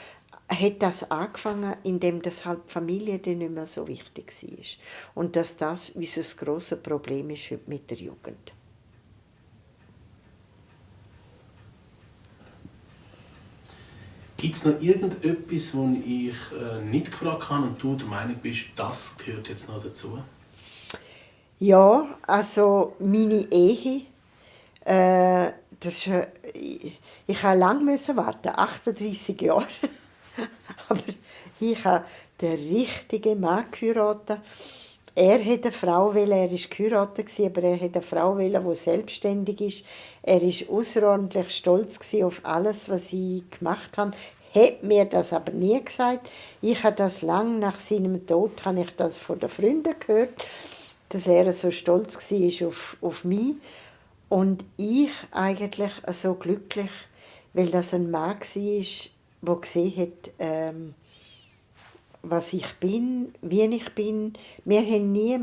hat das angefangen, indem das halt die Familie dann nicht mehr so wichtig war. Und dass das unser grosses Problem ist heute mit der Jugend. Gibt es noch irgendetwas, was ich nicht gefragt habe und du der Meinung bist, das gehört jetzt noch dazu? Ja, also meine Ehe, das ist, ich musste lange warten, 38 Jahre. Aber ich habe den richtigen Mann geheiratet. Er wollte eine Frau, er war geheiratet, aber er wollte eine Frau, die selbstständig ist. Er war außerordentlich stolz auf alles, was ich gemacht habe. Hat mir das aber nie gesagt. Ich habe das lange nach seinem Tod habe ich das von den Freunden gehört, dass er so stolz war auf mich. Und ich eigentlich so glücklich, weil das ein Mann war, der gesehen hat, was ich bin, wie ich bin. Wir mussten nie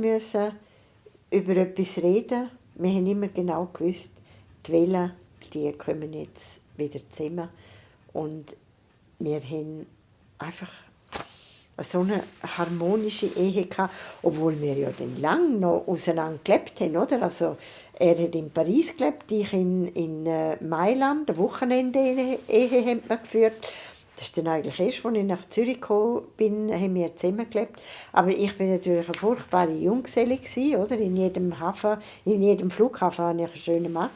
über etwas reden. Wir haben immer genau gewusst, die Wellen, die kommen jetzt wieder zusammen. Und wir haben einfach so eine harmonische Ehe gehabt, obwohl wir ja dann lange noch auseinander gelebt haben, oder? Also, er hat in Paris gelebt, ich in Mailand. Eine Wochenende-Ehe haben wir geführt. Das ist dann eigentlich erst, als ich nach Zürich gekommen bin, haben wir zusammen gelebt. Aber ich war natürlich eine furchtbare Junggeselle, oder? In jedem Hafen, in jedem Flughafen hatte ich einen schönen Mann.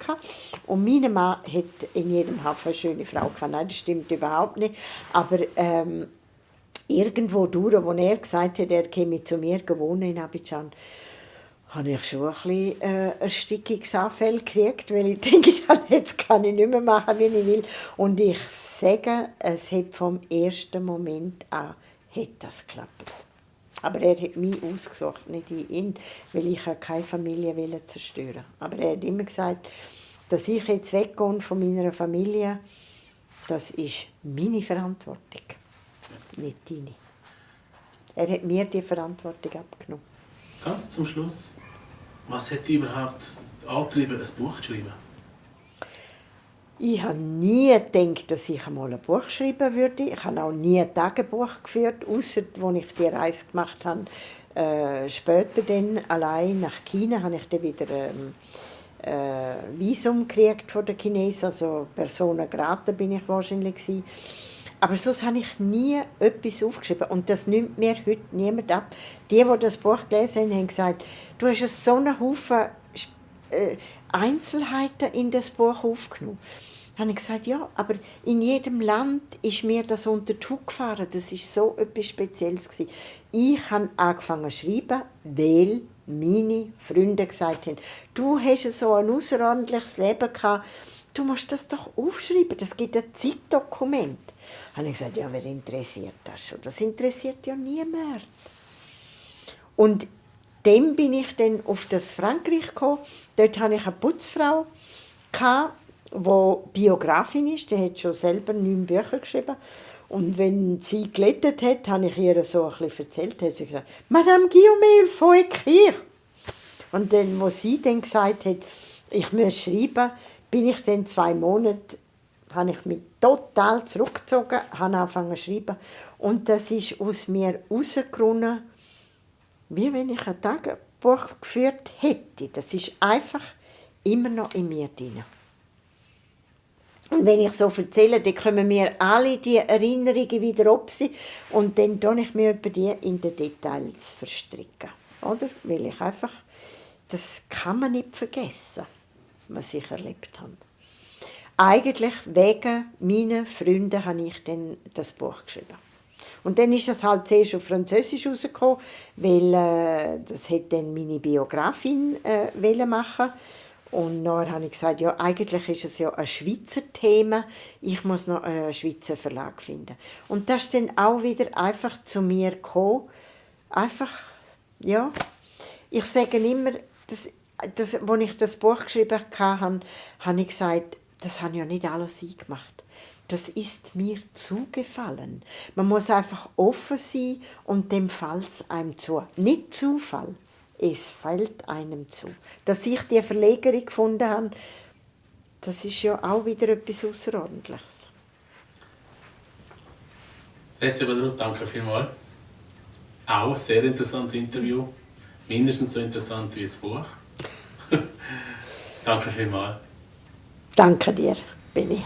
Und mein Mann hat in jedem Hafen eine schöne Frau gehabt. Nein, das stimmt überhaupt nicht. Aber irgendwo durch, wo er gesagt hat, er käme zu mir wohnen in Abidjan, habe ich schon ein bisschen Erstickungsanfälle gekriegt, weil ich denke, jetzt kann ich nicht mehr machen, wie ich will. Und ich sage, es hat vom ersten Moment an hat das geklappt. Aber er hat mich ausgesucht, nicht ihn, weil ich keine Familie zerstören wollte. Aber er hat immer gesagt, dass ich jetzt weggehe von meiner Familie, das ist meine Verantwortung, nicht deine. Er hat mir die Verantwortung abgenommen. Ganz zum Schluss, was hat dich überhaupt angetrieben, ein Buch zu schreiben? Ich habe nie gedacht, dass ich einmal ein Buch schreiben würde. Ich habe auch nie ein Tagebuch geführt, außer als ich die Reise gemacht habe Später dann allein nach China habe ich dann wieder Visum gekriegt von den Chinesen, also Persona grata bin ich wahrscheinlich gewesen. Aber sonst habe ich nie etwas aufgeschrieben und das nimmt mir heute niemand ab. Die das Buch gelesen haben, haben gesagt, du hast so einen Haufen Einzelheiten in das Buch aufgenommen. Da habe ich gesagt, ja, aber in jedem Land ist mir das unter die Haut gefahren. Das war so etwas Spezielles gewesen. Ich habe angefangen zu schreiben, weil meine Freunde gesagt haben, du hast so ein außerordentliches Leben gehabt, du musst das doch aufschreiben, das gibt ein Zeitdokument. Da habe ich gesagt, ja, wer interessiert das schon? Das interessiert ja niemand. Und dann bin ich dann auf das Frankreich gekommen. Dort hatte ich eine Putzfrau, die Biografin ist. Die hat schon selber 9 Bücher geschrieben. Und wenn sie gelettet hat, habe ich ihr so ein bisschen erzählt. Hat sie gesagt, Madame Guillaume, faut écrire. Und dann, als sie dann gesagt hat, ich muss schreiben, bin ich dann 2 Monate, habe ich mich total zurückgezogen, habe angefangen zu schreiben. Und das ist aus mir rausgekommen, wie wenn ich ein Tagebuch geführt hätte. Das ist einfach immer noch in mir drin. Und wenn ich so erzähle, dann kommen mir alle die Erinnerungen wieder auf sie und dann tue ich mich über die in den Details verstricken. Oder? Weil ich einfach, das kann man nicht vergessen, was ich erlebt habe. Eigentlich wegen meiner Freunde habe ich dann das Buch geschrieben. Und dann ist es halt zuerst auf Französisch rausgekommen, weil das hätte dann meine Biografin machen. Und dann habe ich gesagt, ja, eigentlich ist es ja ein Schweizer Thema, ich muss noch einen Schweizer Verlag finden. Und das ist dann auch wieder einfach zu mir gekommen. Einfach, ja, ich sage immer, als ich das Buch geschrieben habe, habe ich gesagt, das habe ja nicht alles ich gemacht. Das ist mir zugefallen. Man muss einfach offen sein und dem fällt es einem zu. Nicht Zufall, es fällt einem zu. Dass ich die Verlegerin gefunden habe, das ist ja auch wieder etwas Außerordentliches. Rätze Badrout, danke vielmals. Auch ein sehr interessantes Interview. Mindestens so interessant wie das Buch. Danke vielmals. Danke dir, Benni.